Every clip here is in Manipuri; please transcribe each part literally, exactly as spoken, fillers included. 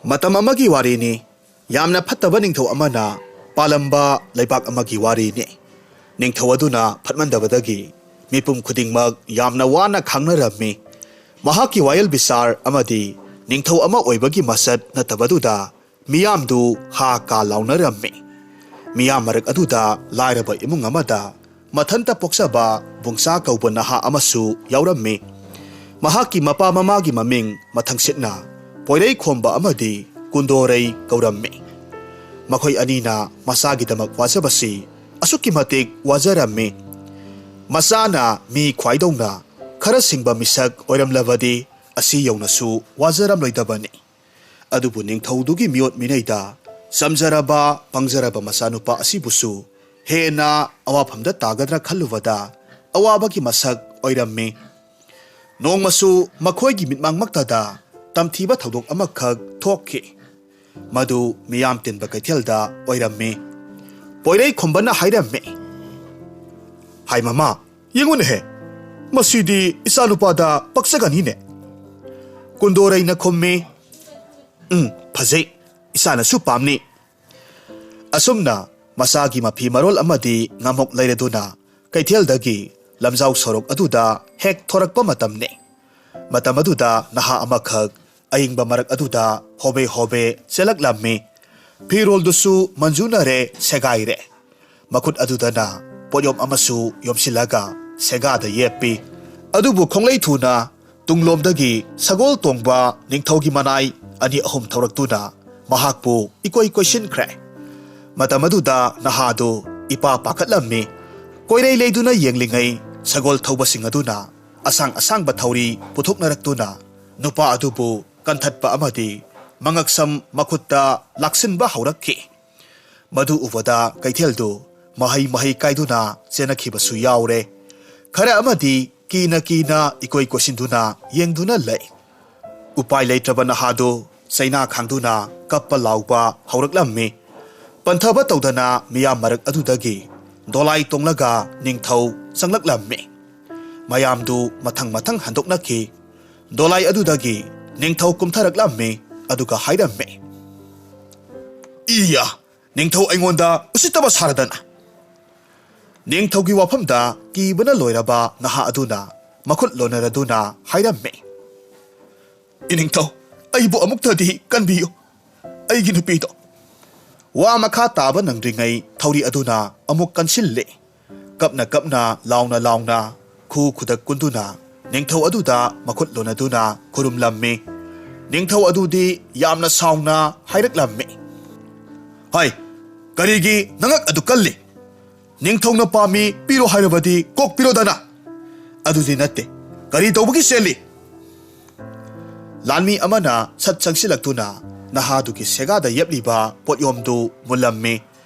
ꯃꯇꯝ ꯑꯃꯒꯤ ꯋꯥꯔꯤꯅꯤ꯫ ꯌꯥꯝꯅ ꯐꯠꯇꯕ ꯅꯤꯡꯊꯧ ꯑꯃꯅ ꯄꯥꯜꯂꯝꯕ ꯂꯩꯕꯥꯛ ꯑꯃꯒꯤ ꯋꯥꯔꯤꯅꯤ꯫ ꯅꯤꯡꯊꯧ ꯑꯗꯨꯅ ꯐꯠꯃꯟꯗꯕꯗꯒꯤ ꯃꯤꯄꯨꯝ ꯈꯨꯗꯤꯡꯃꯛ ꯌꯥꯝꯅ ꯋꯥꯅ ꯈꯥꯡꯅꯔꯝꯃꯤ꯫ ꯃꯍꯥꯛꯀꯤ ꯋꯥꯌꯦꯜ ꯕꯤꯆꯥꯔ ꯑꯃꯗꯤ ꯅꯤꯡꯊꯧ ꯑꯃ ꯑꯣꯏꯕꯒꯤ ꯃꯁꯛ ꯅꯠꯇꯕꯗꯨꯗ ꯃꯤꯌꯥꯝꯗꯨ ꯍꯥ ꯀꯥ ꯂꯥꯎꯅꯔꯝꯃꯤ꯫ ꯃꯤꯌꯥꯝ ꯃꯔꯛ ꯑꯗꯨꯗ ꯂꯥꯏꯔꯕ ꯏꯃꯨꯡ ꯑꯃꯗ ꯃꯊꯟꯇ ꯄꯣꯛꯆꯕ ꯕꯨꯡꯆꯥ ꯀꯧꯕ ꯅꯍꯥ ꯑꯃꯁꯨ ꯌꯥꯎꯔꯝꯃꯤ꯫ ꯃꯍꯥꯛꯀꯤ ꯃꯄꯥ ꯃꯃꯥꯒꯤ ꯃꯃꯤꯡ ꯃꯊꯪꯁꯤꯠꯅ ꯄꯣꯏꯔꯩ ꯈꯣꯝꯕ ꯑꯃꯗꯤ ꯀꯨꯟꯗꯣꯔꯩ ꯀꯧꯔꯝꯃꯤ꯫ ꯃꯈꯣꯏ ꯑꯅꯤꯅ ꯃꯆꯥꯒꯤꯗꯃꯛ ꯋꯥꯖꯕꯁꯤ ꯑꯁꯨꯛꯀꯤ ꯃꯇꯤꯛ ꯋꯥꯖꯔꯝꯃꯤ꯫ ꯃꯆꯥꯅ ꯃꯤ ꯈ꯭ꯋꯥꯏꯗꯧꯅ ꯈꯔ ꯁꯤꯡꯕ ꯃꯤꯁꯛ ꯑꯣꯏꯔꯝꯂꯕꯗꯤ ꯑꯁꯤ ꯌꯧꯅꯁꯨ ꯋꯥꯖꯔꯝꯂꯣꯏꯗꯕꯅꯤ꯫ ꯑꯗꯨꯕꯨ ꯅꯤꯡꯊꯧꯗꯨꯒꯤ ꯃꯤꯑꯣꯠ ꯃꯤꯅꯩꯗ ꯆꯝꯖꯔꯕ ꯄꯪꯖꯔꯕ ꯃꯆꯥꯅꯨꯄꯥ ꯑꯁꯤꯕꯨꯁꯨ ꯍꯦꯟꯅ ꯑꯋꯥꯐꯝꯗ ꯇꯥꯒꯗ꯭ꯔꯥ ꯈꯜꯂꯨꯕꯗ ꯑꯋꯥꯕꯒꯤ ꯃꯁꯛ ꯑꯣꯏꯔꯝꯃꯤ꯫ ꯅꯣꯡꯃꯁꯨ ꯃꯈꯣꯏꯒꯤ ꯃꯤꯠꯃꯥꯡꯃꯛꯇꯗ ꯇꯝꯊꯤꯕ ꯊꯧꯗꯣꯛ ꯑꯃꯈꯛ ꯊꯣꯛꯈꯤ꯫ ꯃꯗꯨ ꯃꯤꯌꯥꯝ ꯇꯤꯟꯕ ꯀꯩꯊꯦꯜꯗ ꯑꯣꯏꯔꯝꯃꯤ꯫ ꯄꯣꯏꯔꯩ ꯈꯣꯝꯕꯅ ꯍꯥꯏꯔꯝꯃꯤ, "ꯍꯥꯏ ꯃꯃꯥ, ꯌꯦꯡꯉꯨꯅꯦꯍꯦ, ꯃꯁꯤꯗꯤ ꯏꯆꯥꯅꯨꯄꯥꯗ ꯄꯛꯆꯒꯅꯤꯅꯦ?" ꯀꯨꯟꯗꯣꯔꯩꯅ ꯈꯨꯝꯃꯤ, "ꯎꯝ, ꯐꯖꯩ, ꯏꯆꯥꯅꯁꯨ ꯄꯥꯝꯅꯤ꯫" ꯑꯁꯨꯝꯅ ꯃꯆꯥꯒꯤ ꯃꯐꯤ ꯃꯔꯣꯜ ꯑꯃꯗꯤ ꯉꯥꯃꯣꯛ ꯂꯩꯔꯗꯨꯅ ꯀꯩꯊꯦꯜꯗꯒꯤ ꯂꯝꯖꯥꯎ ꯁꯣꯔꯣꯛ ꯑꯗꯨꯗ ꯍꯦꯛ ꯊꯣꯔꯛꯄ ꯃꯇꯝꯅꯤ꯫ ꯃꯇꯝ ꯑꯗꯨꯗ ꯅꯍꯥ ꯑꯃꯈꯛ ꯑꯏꯪꯕ ꯃꯔꯛ ꯑꯗꯨꯗ ꯍꯣꯕꯦ ꯍꯣꯕꯦ ꯆꯦꯜꯂꯛꯂꯝꯃꯤ꯫ ꯐꯤꯔꯣꯜꯗꯨꯁꯨ ꯃꯟꯖꯨꯅꯔꯦ, ꯁꯦꯒꯥꯏꯔꯦ꯫ ꯃꯈꯨꯠ ꯑꯗꯨꯗꯅ ꯄꯣꯠꯌꯣꯝ ꯑꯃꯁꯨ ꯌꯣꯝꯁꯤꯜꯂꯒ ꯁꯦꯒꯥꯗ ꯌꯦꯞꯄꯤ꯫ ꯑꯗꯨꯕꯨ ꯈꯣꯡꯂꯩ ꯊꯨꯅ ꯇꯨꯡꯂꯣꯝꯗꯒꯤ ꯁꯒꯣꯜ ꯇꯣꯡꯕ ꯅꯤꯡꯊꯧꯒꯤ ꯃꯅꯥꯏ ꯑꯅꯤ ꯑꯍꯨꯝ ꯊꯧꯔꯛꯇꯨꯅ ꯃꯍꯥꯛꯄꯨ ꯏꯀꯣꯏ ꯀꯣꯏꯁꯤꯟꯈ꯭ꯔꯦ꯫ ꯃꯇꯝ ꯑꯗꯨꯗ ꯅꯍꯥꯗꯨ ꯏꯄꯥ ꯄꯥꯈꯠꯂꯝꯃꯤ꯫ ꯀꯣꯏꯔꯩ ꯂꯩꯗꯨꯅ ꯌꯦꯡꯂꯤꯉꯩ ꯁꯒꯣꯜ ꯊꯧꯕꯁꯤꯡ ꯑꯗꯨꯅ ꯑꯁꯥꯡ ꯑꯁꯥꯡꯕ ꯊꯧꯔꯤ ꯄꯨꯊꯣꯛꯅꯔꯛꯇꯨꯅ ꯅꯨꯄꯥ ꯑꯗꯨꯕꯨ ꯀꯟꯊꯠꯄ ꯑꯃꯗꯤ ꯃꯉꯛꯁꯝ ꯃꯈꯨꯠꯇ ꯂꯥꯛꯁꯤꯟꯕ ꯍꯧꯔꯛꯈꯤ꯫ ꯃꯗꯨ ꯎꯕꯗ ꯀꯩꯊꯦꯜꯗꯨ ꯃꯍꯩ ꯃꯍꯩ ꯀꯥꯏꯗꯨꯅ ꯆꯦꯟꯅꯈꯤꯕꯁꯨ ꯌꯥꯎꯔꯦ꯫ ꯈꯔ ꯑꯃꯗꯤ ꯀꯤꯅ ꯀꯤꯅ ꯏꯀꯣꯏ ꯀꯣꯏꯁꯤꯟꯗꯨꯅ ꯌꯦꯡꯗꯨꯅ ꯂꯩ꯫ ꯎꯄꯥꯏ ꯂꯩꯇ꯭ꯔꯕ ꯅꯍꯥꯗꯨ ꯆꯩꯅꯥ ꯈꯥꯡꯗꯨꯅ ꯀꯞꯄ ꯂꯥꯎꯕ ꯍꯧꯔꯛꯂꯝꯃꯤ꯫ ꯄꯟꯊꯕ ꯇꯧꯗꯅ ꯃꯤꯌꯥꯝ ꯃꯔꯛ ꯑꯗꯨꯗꯒꯤ ꯗꯣꯂꯥꯏ ꯇꯣꯡꯂꯒ ꯅꯤꯡꯊꯧ ꯆꯪꯂꯛꯂꯝꯃꯤ꯫ ꯃꯌꯥꯝꯗꯨ ꯃꯊꯪ ꯃꯊꯪ ꯍꯟꯗꯣꯛꯅꯈꯤ꯫ ꯗꯣꯂꯥꯏ ꯑꯗꯨꯗꯒꯤ ꯅꯤꯡꯊꯧ ꯀꯨꯝꯊꯔꯛꯂꯝꯃꯤ꯫ ꯑꯗꯨꯒ ꯍꯥꯏꯔꯝꯃꯤ, "ꯏꯌꯥ, ꯅꯤꯡꯊꯧ ꯑꯩꯉꯣꯟꯗ ꯎꯁꯤꯠꯇꯕ ꯁꯥꯔꯗꯅ!" ꯅꯤꯡꯊꯧꯒꯤ ꯋꯥꯐꯝꯗ ꯀꯤꯕꯅ ꯂꯣꯏꯔꯕ ꯅꯍꯥ ꯑꯗꯨꯅ ꯃꯈꯨꯠ ꯂꯣꯟꯅꯔꯗꯨꯅ ꯍꯥꯏꯔꯝꯃꯤ, "ꯏꯅꯤꯡꯊꯧ, ꯑꯩꯕꯨ ꯑꯃꯨꯛꯇꯗꯤ ꯀꯟꯕꯤꯌꯨ, ꯑꯩꯒꯤ ꯅꯨꯄꯤꯗꯣ!" ꯋꯥ ꯃꯈꯥ ꯇꯥꯕ ꯅꯪꯗ꯭ꯔꯤꯉꯩ ꯊꯧꯔꯤ ꯑꯗꯨꯅ ꯑꯃꯨꯛ ꯀꯟꯁꯤꯜꯂꯤ꯫ ꯀꯞꯅ ꯀꯞꯅ, ꯂꯥꯎꯅ ꯂꯥꯎꯅ, ꯈꯨ ꯈꯨꯗꯛ ꯀꯨꯟꯗꯨꯅ ꯅꯤꯡꯊꯧ ꯑꯗꯨꯗ ꯃꯈꯨꯠ ꯂꯣꯟꯅꯗꯨꯅ ꯈꯨꯔꯨꯝꯂꯝꯃꯤ꯫ ꯅꯤꯡꯊꯧ ꯑꯗꯨꯗꯤ ꯌꯥꯝꯅ ꯁꯥꯎꯅ ꯍꯥꯏꯔꯛꯂꯝꯃꯤ, "ꯍꯥꯏ, ꯀꯔꯤꯒꯤ ꯅꯉꯛ ꯑꯗꯨ ꯀꯜꯂꯤ? ꯅꯤꯡꯊꯧꯅ ꯄꯥꯝꯃꯤ ꯄꯤꯔꯣ ꯍꯥꯏꯔꯕꯗꯤ ꯀꯣꯛ ꯄꯤꯔꯣꯗꯅ! ꯑꯗꯨꯗꯤ ꯅꯠꯇꯦ, ꯀꯔꯤ ꯇꯧꯕꯒꯤ ꯆꯦꯜꯂꯤ?" ꯂꯥꯟꯃꯤ ꯑꯃꯅ ꯁꯠ ꯆꯪꯁꯤꯜꯂꯛꯇꯨꯅ ꯅꯍꯥꯗꯨꯒꯤ ꯁꯦꯒꯥꯗ ꯌꯦꯞꯂꯤꯕ ꯄꯣꯠꯌꯣꯝꯗꯨ ꯃꯨꯜꯂꯝꯃꯤ꯫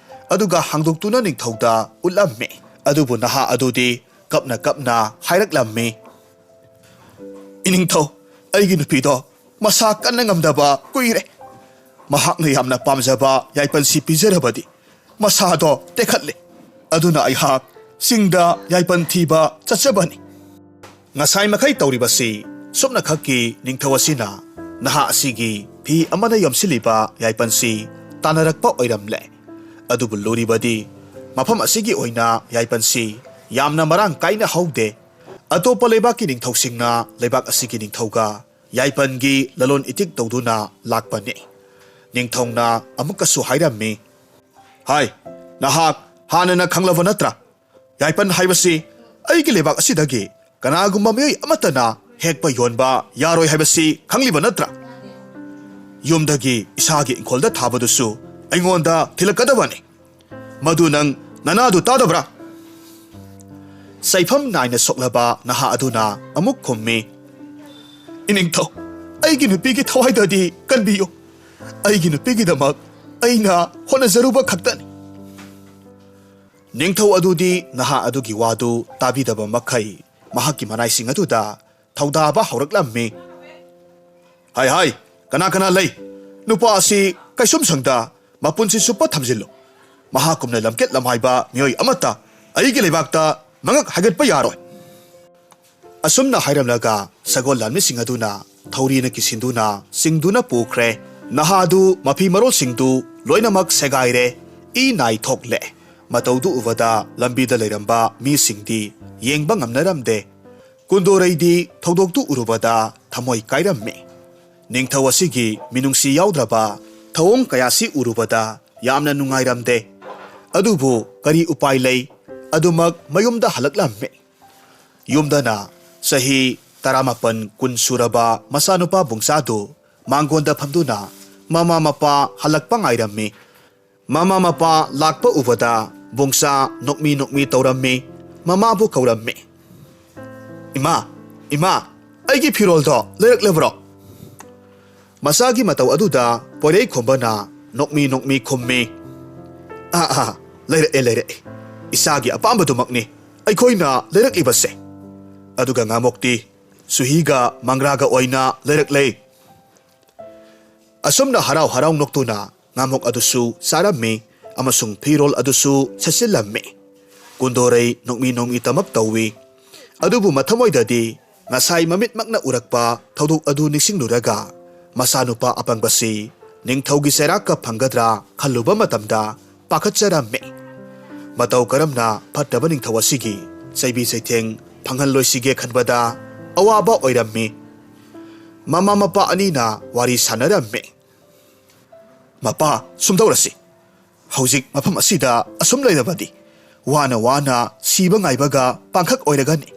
ꯑꯗꯨꯒ ꯍꯥꯡꯗꯣꯛꯇꯨꯅ ꯅꯤꯡꯊꯧꯗ ꯎꯠꯂꯝꯃꯤ꯫ ꯑꯗꯨꯕꯨ ꯅꯍꯥ ꯑꯗꯨꯗꯤ ꯀꯞꯅ ꯀꯞꯅ ꯍꯥꯏꯔꯛꯂꯝꯃꯤ, "ꯏꯅꯤꯡꯊꯧ, ꯑꯩꯒꯤ ꯅꯨꯄꯤꯗꯣ ꯃꯁꯥ ꯀꯟꯅ ꯉꯝꯗꯕ ꯀꯨꯏꯔꯦ꯫ ꯃꯍꯥꯛꯅ ꯌꯥꯝꯅ ꯄꯥꯝꯖꯕ ꯌꯥꯏꯄꯟꯁꯤ ꯄꯤꯖꯔꯕꯗꯤ ꯃꯁꯥꯗꯣ ꯇꯦꯛꯈꯠꯂꯦ꯫ ꯑꯗꯨꯅ ꯑꯩꯍꯥꯛ ꯆꯤꯡꯗ ꯌꯥꯏꯄꯟ ꯊꯤꯕ ꯆꯠꯆꯕꯅꯤ꯫" ꯉꯁꯥꯏ ꯃꯈꯩ ꯇꯧꯔꯤꯕꯁꯤ ꯁꯨꯞꯅꯈꯛꯀꯤ ꯅꯤꯡꯊꯧ ꯑꯁꯤꯅ ꯅꯍꯥ ꯑꯁꯤꯒꯤ ꯐꯤ ꯑꯃꯅ ꯌꯣꯝꯁꯤꯜꯂꯤꯕ ꯌꯥꯏꯄꯟꯁꯤ ꯇꯥꯟꯅꯔꯛꯄ ꯑꯣꯏꯔꯝꯂꯦ꯫ ꯑꯗꯨꯕꯨ ꯂꯨꯔꯤꯕꯗꯤ ꯃꯐꯝ ꯑꯁꯤꯒꯤ ꯑꯣꯏꯅ ꯌꯥꯏꯄꯟꯁꯤ ꯌꯥꯝꯅ ꯃꯔꯥꯡ ꯀꯥꯏꯅ ꯍꯧꯗꯦ꯫ ꯑꯇꯣꯞꯄ ꯂꯩꯕꯥꯛꯀꯤ ꯅꯤꯡꯊꯧꯁꯤꯡꯅ ꯂꯩꯕꯥꯛ ꯑꯁꯤꯒꯤ ꯅꯤꯡꯊꯧꯒ ꯌꯥꯏꯄꯟꯒꯤ ꯂꯂꯣꯟ ꯏꯇꯤꯛ ꯇꯧꯗꯨꯅ ꯂꯥꯛꯄꯅꯤ꯫ ꯅꯤꯡꯊꯧꯅ ꯑꯃꯨꯛꯀꯁꯨ ꯍꯥꯏꯔꯝꯃꯤ, "ꯍꯥꯏ, ꯅꯍꯥꯛ ꯍꯥꯟꯅꯅ ꯈꯪꯂꯕ ꯅꯠꯇ꯭ꯔꯥ? ꯌꯥꯏꯄꯟ ꯍꯥꯏꯕꯁꯤ ꯑꯩꯒꯤ ꯂꯩꯕꯥꯛ ꯑꯁꯤꯗꯒꯤ ꯀꯅꯥꯒꯨꯝꯕ ꯃꯤꯑꯣꯏ ꯑꯃꯠꯇꯅ ꯍꯦꯛꯄ ꯌꯣꯟꯕ ꯌꯥꯔꯣꯏ ꯍꯥꯏꯕꯁꯤ ꯈꯪꯂꯤꯕ ꯅꯠꯇ꯭ꯔꯥ? ꯌꯨꯝꯗꯒꯤ ꯏꯁꯥꯒꯤ ꯏꯪꯈꯣꯜꯗ ꯊꯥꯕꯗꯨꯁꯨ ꯑꯩꯉꯣꯟꯗ ꯊꯤꯜꯂꯛꯀꯗꯕꯅꯤ꯫ ꯃꯗꯨ ꯅꯪ ꯅꯅꯥꯗꯨ ꯇꯥꯗꯕ꯭ꯔꯥ?" ꯆꯩꯐꯝ ꯅꯥꯏꯅ ꯁꯣꯛꯂꯕ ꯅꯍꯥ ꯑꯗꯨꯅ ꯑꯃꯨꯛ ꯈꯨꯝꯃꯤ, "ꯏꯅꯤꯡꯊꯧ, ꯑꯩꯒꯤ ꯅꯨꯄꯤꯒꯤ ꯊꯋꯥꯏꯗꯗꯤ ꯀꯟꯕꯤꯌꯨ꯫ ꯑꯩꯒꯤ ꯅꯨꯄꯤꯒꯤꯗꯃꯛ ꯑꯩꯅ ꯍꯣꯠꯅꯖꯔꯨꯕ ꯈꯛꯇꯅꯤ꯫" ꯅꯤꯡꯊꯧ ꯑꯗꯨꯗꯤ ꯅꯍꯥ ꯑꯗꯨꯒꯤ ꯋꯥꯗꯨ ꯇꯥꯕꯤꯗꯕ ꯃꯈꯩ ꯃꯍꯥꯛꯀꯤ ꯃꯅꯥꯏꯁꯤꯡ ꯑꯗꯨꯗ ꯊꯧꯗꯥꯕ ꯍꯧꯔꯛꯂꯝꯃꯤ꯫ "ꯍꯥꯏ ꯍꯥꯏ, ꯀꯅꯥ ꯀꯅꯥ ꯂꯩ? ꯅꯨꯄꯥ ꯑꯁꯤ ꯀꯩꯁꯨꯝꯁꯪꯗ ꯃꯄꯨꯟꯁꯤ ꯆꯨꯞꯄ ꯊꯝꯖꯤꯜꯂꯨ꯫ ꯃꯍꯥꯛꯀꯨꯝꯅ ꯂꯝꯀꯦꯠ ꯂꯝꯍꯥꯏꯕ ꯃꯤꯑꯣꯏ ꯑꯃꯠꯇ ꯑꯩꯒꯤ ꯂꯩꯕꯥꯛꯇ ꯃꯉꯛ ꯍꯥꯏꯒꯠꯄ ꯌꯥꯔꯣꯏ꯫" ꯑꯁꯨꯝꯅ ꯍꯥꯏꯔꯝꯂꯒ ꯁꯒꯣꯜ ꯂꯥꯟꯃꯤꯁꯤꯡ ꯑꯗꯨꯅ ꯊꯧꯔꯤꯅ ꯀꯤꯁꯤꯟꯗꯨꯅ ꯆꯤꯡꯗꯨꯅ ꯄꯨꯈ꯭ꯔꯦ꯫ ꯅꯍꯥꯗꯨ ꯃꯐꯤ ꯃꯔꯣꯜꯁꯤꯡꯗꯨ ꯂꯣꯏꯅꯃꯛ ꯁꯦꯒꯥꯏꯔꯦ꯫ ꯏ ꯅꯥꯏ ꯊꯣꯛꯂꯦ꯫ ꯃꯇꯧꯗꯨ ꯎꯕꯗ ꯂꯝꯕꯤꯗ ꯂꯩꯔꯝꯕ ꯃꯤꯁꯤꯡꯗꯤ ꯌꯦꯡꯕ ꯉꯝꯅꯔꯝꯗꯦ꯫ ꯀꯨꯟꯗꯣꯔꯩꯗꯤ ꯊꯧꯗꯣꯛꯇꯨ ꯎꯔꯨꯕꯗ ꯊꯃꯣꯏ ꯀꯥꯏꯔꯝꯃꯤ꯫ ꯅꯤꯡꯊꯧ ꯑꯁꯤꯒꯤ ꯃꯤꯅꯨꯡꯁꯤ ꯌꯥꯎꯗ꯭ꯔꯕ ꯊꯧꯑꯣꯡ ꯀꯌꯥꯁꯤ ꯎꯔꯨꯕꯗ ꯌꯥꯝꯅ ꯅꯨꯡꯉꯥꯏꯔꯝꯗꯦ꯫ ꯑꯗꯨꯕꯨ ꯀꯔꯤ ꯎꯄꯥꯏ ꯂꯩ? ꯑꯗꯨꯃꯛ ꯃꯌꯨꯝꯗ ꯍꯜꯂꯛꯂꯝꯃꯤ꯫ ꯌꯨꯝꯗꯅ ꯆꯍꯤ ꯇꯔꯥꯃꯥꯄꯟ ꯀꯨꯟ ꯁꯨꯔꯕ ꯃꯆꯥꯅꯨꯄꯥ ꯕꯨꯡꯆꯥꯗꯨ ꯃꯥꯡꯒꯣꯟꯗ ꯐꯝꯗꯨꯅ ꯃꯃꯥ ꯃꯄꯥ ꯍꯜꯂꯛꯄ ꯉꯥꯏꯔꯝꯃꯤ꯫ ꯃꯃꯥ ꯃꯄꯥ ꯂꯥꯛꯄ ꯎꯕꯗ ꯕꯨꯡꯆꯥ ꯅꯣꯛꯃꯤ ꯅꯣꯛꯃꯤ ꯇꯧꯔꯝꯃꯤ꯫ ꯃꯃꯥꯕꯨ ꯀꯧꯔꯝꯃꯤ꯫ "ꯏꯃꯥ, ꯏꯃꯥ, ꯑꯩꯒꯤ ꯐꯤꯔꯣꯜꯗꯣ ꯂꯩꯔꯛꯂꯕ꯭ꯔꯣ?" ꯃꯆꯥꯒꯤ ꯃꯇꯧ ꯑꯗꯨꯗ ꯄꯣꯏꯔꯩ ꯈꯣꯝꯕꯅ ꯅꯣꯛꯃꯤ ꯅꯣꯛꯃꯤ ꯈꯨꯝꯃꯤ꯫ "ꯑꯥ, ꯑꯥ, ꯂꯩꯔꯛꯑꯦ, ꯂꯩꯔꯛꯑꯦ꯫ ꯏꯆꯥꯒꯤ ꯑꯄꯥꯝꯕꯗꯨꯃꯛꯅꯤ ꯑꯩꯈꯣꯏꯅ ꯂꯩꯔꯛꯂꯤꯕꯁꯦ꯫ ꯑꯗꯨꯒ ꯉꯥꯃꯣꯛꯇꯤ ꯆꯨꯍꯤꯒ ꯃꯪꯒ꯭ꯔꯥꯒ ꯑꯣꯏꯅ ꯂꯩꯔꯛꯂꯦ꯫" ꯑꯁꯨꯝꯅ ꯍꯔꯥꯎ ꯍꯔꯥꯎ ꯅꯣꯛꯇꯨꯅ ꯉꯥꯃꯣꯛ ꯑꯗꯨꯁꯨ ꯆꯥꯔꯝꯃꯤ ꯑꯃꯁꯨꯡ ꯐꯤꯔꯣꯜ ꯑꯗꯨꯁꯨ ꯁꯦꯠꯆꯤꯜꯂꯝꯃꯤ꯫ ꯀꯨꯟꯗꯣꯔꯩ ꯅꯣꯛꯃꯤ ꯅꯣꯛꯃꯤ ꯇꯃꯛ ꯇꯧꯏ꯫ ꯑꯗꯨꯕꯨ ꯃꯊꯃꯣꯏꯗꯗꯤ ꯉꯁꯥꯏ ꯃꯃꯤꯠꯃꯛꯅ ꯎꯔꯛꯄ ꯊꯧꯗꯣꯛ ꯑꯗꯨ ꯅꯤꯡꯁꯤꯡꯂꯨꯔꯒ ꯃꯆꯥꯅꯨꯄꯥ ꯑꯄꯪꯕꯁꯤ ꯅꯤꯡꯊꯧꯒꯤ ꯆꯩꯔꯥꯛꯀ ꯐꯪꯒꯗ꯭ꯔꯥ ꯈꯜꯂꯨꯕ ꯃꯇꯝꯗ ꯄꯥꯈꯠꯆꯔꯝꯃꯤ꯫ ꯃꯇꯧ ꯀꯔꯝꯅ ꯐꯠꯇꯕ ꯅꯤꯡꯊꯧ ꯑꯁꯤꯒꯤ ꯆꯩꯕꯤ ꯆꯩꯊꯦꯡ ꯐꯪꯍꯜꯂꯣꯏꯁꯤꯒꯦ ꯈꯟꯕꯗ ꯑꯋꯥꯕ ꯑꯣꯏꯔꯝꯃꯤ꯫ ꯃꯃꯥ ꯃꯄꯥ ꯑꯅꯤꯅ ꯋꯥꯔꯤ ꯁꯥꯟꯅꯔꯝꯃꯤ꯫ "ꯃꯄꯥ, ꯁꯨꯝꯗꯧꯔꯁꯤ꯫ ꯍꯧꯖꯤꯛ ꯃꯐꯝ ꯑꯁꯤꯗ ꯑꯁꯨꯝ ꯂꯩꯔꯕꯗꯤ ꯋꯥꯅ ꯋꯥꯅ ꯁꯤꯕ ꯉꯥꯏꯕꯒ ꯄꯥꯡꯈꯛ ꯑꯣꯏꯔꯒꯅꯤ꯫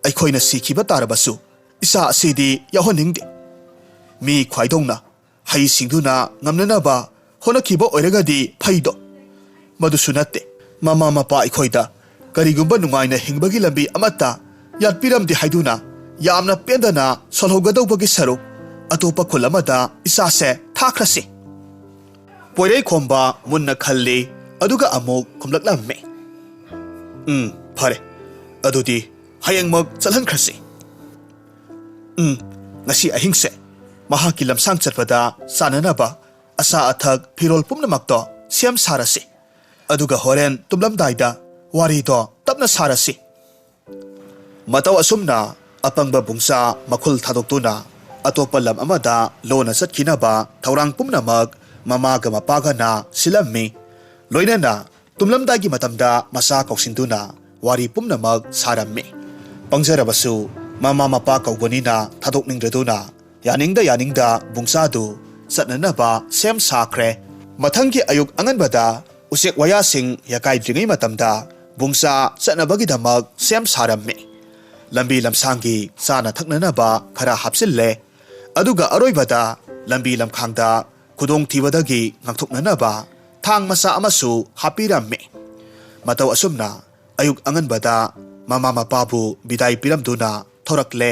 ꯑꯩꯈꯣꯏꯅ ꯁꯤꯈꯤꯕ ꯇꯥꯔꯕꯁꯨ ꯏꯆꯥ ꯑꯁꯤꯗꯤ ꯌꯥꯎꯍꯟꯅꯤꯡꯗꯦ꯫ ꯃꯤ ꯈ꯭ꯋꯥꯏꯗꯧꯅ ꯍꯩ ꯁꯤꯡꯗꯨꯅ ꯉꯝꯅꯅꯕ ꯍꯣꯠꯅꯈꯤꯕ ꯑꯣꯏꯔꯒꯗꯤ ꯐꯩꯗꯣ꯫ ꯃꯗꯨꯁꯨ ꯅꯠꯇꯦ꯫ ꯃꯃꯥ ꯃꯄꯥ ꯑꯩꯈꯣꯏꯗ ꯀꯔꯤꯒꯨꯝꯕ ꯅꯨꯡꯉꯥꯏꯅ ꯍꯤꯡꯕꯒꯤ ꯂꯝꯕꯤ ꯑꯃꯠꯇ ꯌꯥꯠꯄꯤꯔꯝꯗꯦ ꯍꯥꯏꯗꯨꯅ ꯌꯥꯝꯅ ꯄꯦꯟꯗꯅ ꯁꯣꯜꯍꯧꯒꯗꯧꯕꯒꯤ ꯁꯔꯨꯛ ꯑꯇꯣꯞꯄ ꯈꯨꯜ ꯑꯃꯗ ꯏꯆꯥꯁꯦ ꯊꯥꯈ꯭ꯔꯁꯤ꯫" ꯄꯣꯏꯔꯩ ꯈꯣꯝꯕ ꯃꯨꯟꯅ ꯈꯜꯂꯤ, ꯑꯗꯨꯒ ꯑꯃꯨꯛ ꯈꯨꯝꯂꯛꯂꯝꯃꯤ꯫ "ꯎꯝ, ꯐꯔꯦ꯫ ꯑꯗꯨꯗꯤ ꯍꯌꯦꯡꯃꯛ ꯆꯠꯍꯟꯈ꯭ꯔꯁꯤ꯫ ꯎꯝ, ꯉꯁꯤ ꯑꯍꯤꯡꯁꯦ ꯃꯍꯥꯛꯀꯤ ꯂꯝꯁꯥꯡ ꯆꯠꯄꯗ ꯆꯥꯅꯅꯕ ꯑꯆꯥ ꯑꯊꯛ, ꯐꯤꯔꯣꯜ ꯄꯨꯝꯅꯃꯛꯇꯣ ꯁꯦꯝ ꯁꯥꯔꯁꯤ꯫ ꯑꯗꯨꯒ ꯍꯣꯔꯦꯟ ꯇꯨꯝꯂꯝꯗꯥꯏꯗ ꯋꯥꯔꯤꯗꯣ ꯇꯞꯅ ꯁꯥꯔꯁꯤ꯫" ꯃꯇꯧ ꯑꯁꯨꯝꯅ ꯑꯄꯪꯕ ꯕꯨꯡꯁꯥ ꯃꯈꯨꯜ ꯊꯥꯗꯣꯛꯇꯨꯅ ꯑꯇꯣꯞꯄ ꯂꯝ ꯑꯃꯗ ꯂꯣꯟꯅ ꯆꯠꯈꯤꯅꯕ ꯊꯧꯔꯥꯡ ꯄꯨꯝꯅꯃꯛ ꯃꯃꯥꯒ ꯃꯄꯥꯒꯅ ꯁꯤꯜꯂꯝꯃꯤ꯫ ꯂꯣꯏꯅꯅ ꯇꯨꯝꯂꯝꯗꯥꯏꯒꯤ ꯃꯇꯝꯗ ꯃꯆꯥ ꯀꯧꯁꯤꯟꯗꯨꯅ ꯋꯥꯔꯤ ꯄꯨꯝꯅꯃꯛ ꯁꯥꯔꯝꯃꯤ꯫ ꯄꯪꯖꯔꯕꯁꯨ ꯃꯃꯥ ꯃꯄꯥ ꯀꯧꯕꯅꯤꯅ ꯊꯥꯗꯣꯛꯅꯤꯡꯗ꯭ꯔꯗꯨꯅ ꯌꯥꯅꯤꯡꯗ ꯌꯥꯅꯤꯡꯗ ꯕꯨꯡꯁꯥꯗꯨ ꯆꯠꯅꯅꯕ ꯁꯦꯝ ꯁꯥꯈ꯭ꯔꯦ꯫ ꯃꯊꯪꯒꯤ ꯑꯌꯨꯛ ꯑꯉꯟꯕꯗ ꯎꯆꯦꯛ ꯋꯥꯌꯥꯁꯤꯡ ꯌꯥꯀꯥꯏꯗ꯭ꯔꯤꯉꯩ ꯃꯇꯝꯗ ꯕꯨꯡꯁꯥ ꯆꯠꯅꯕꯒꯤꯗꯃꯛ ꯁꯦꯝ ꯁꯥꯔꯝꯃꯤ꯫ ꯂꯝꯕꯤ ꯂꯝꯁꯥꯡꯒꯤ ꯆꯥꯅ ꯊꯛꯅꯅꯕ ꯈꯔ ꯍꯥꯞꯆꯤꯜꯂꯦ꯫ ꯑꯗꯨꯒ ꯑꯔꯣꯏꯕꯗ ꯂꯝꯕꯤ ꯂꯝꯈꯥꯡꯗ ꯈꯨꯗꯣꯡꯊꯤꯕꯗꯒꯤ ꯉꯥꯛꯊꯣꯛꯅꯅꯕ ꯊꯥꯡ ꯃꯆꯥ ꯑꯃꯁꯨ ꯍꯥꯞꯄꯤꯔꯝꯃꯤ꯫ ꯃꯇꯧ ꯑꯁꯨꯝꯅ ꯑꯌꯨꯛ ꯑꯉꯟꯕꯗ ꯃꯃꯥ ꯃꯄꯥꯕꯨ ꯕꯤꯗꯥꯏ ꯄꯤꯔꯝꯗꯨꯅ ꯊꯣꯔꯛꯂꯦ꯫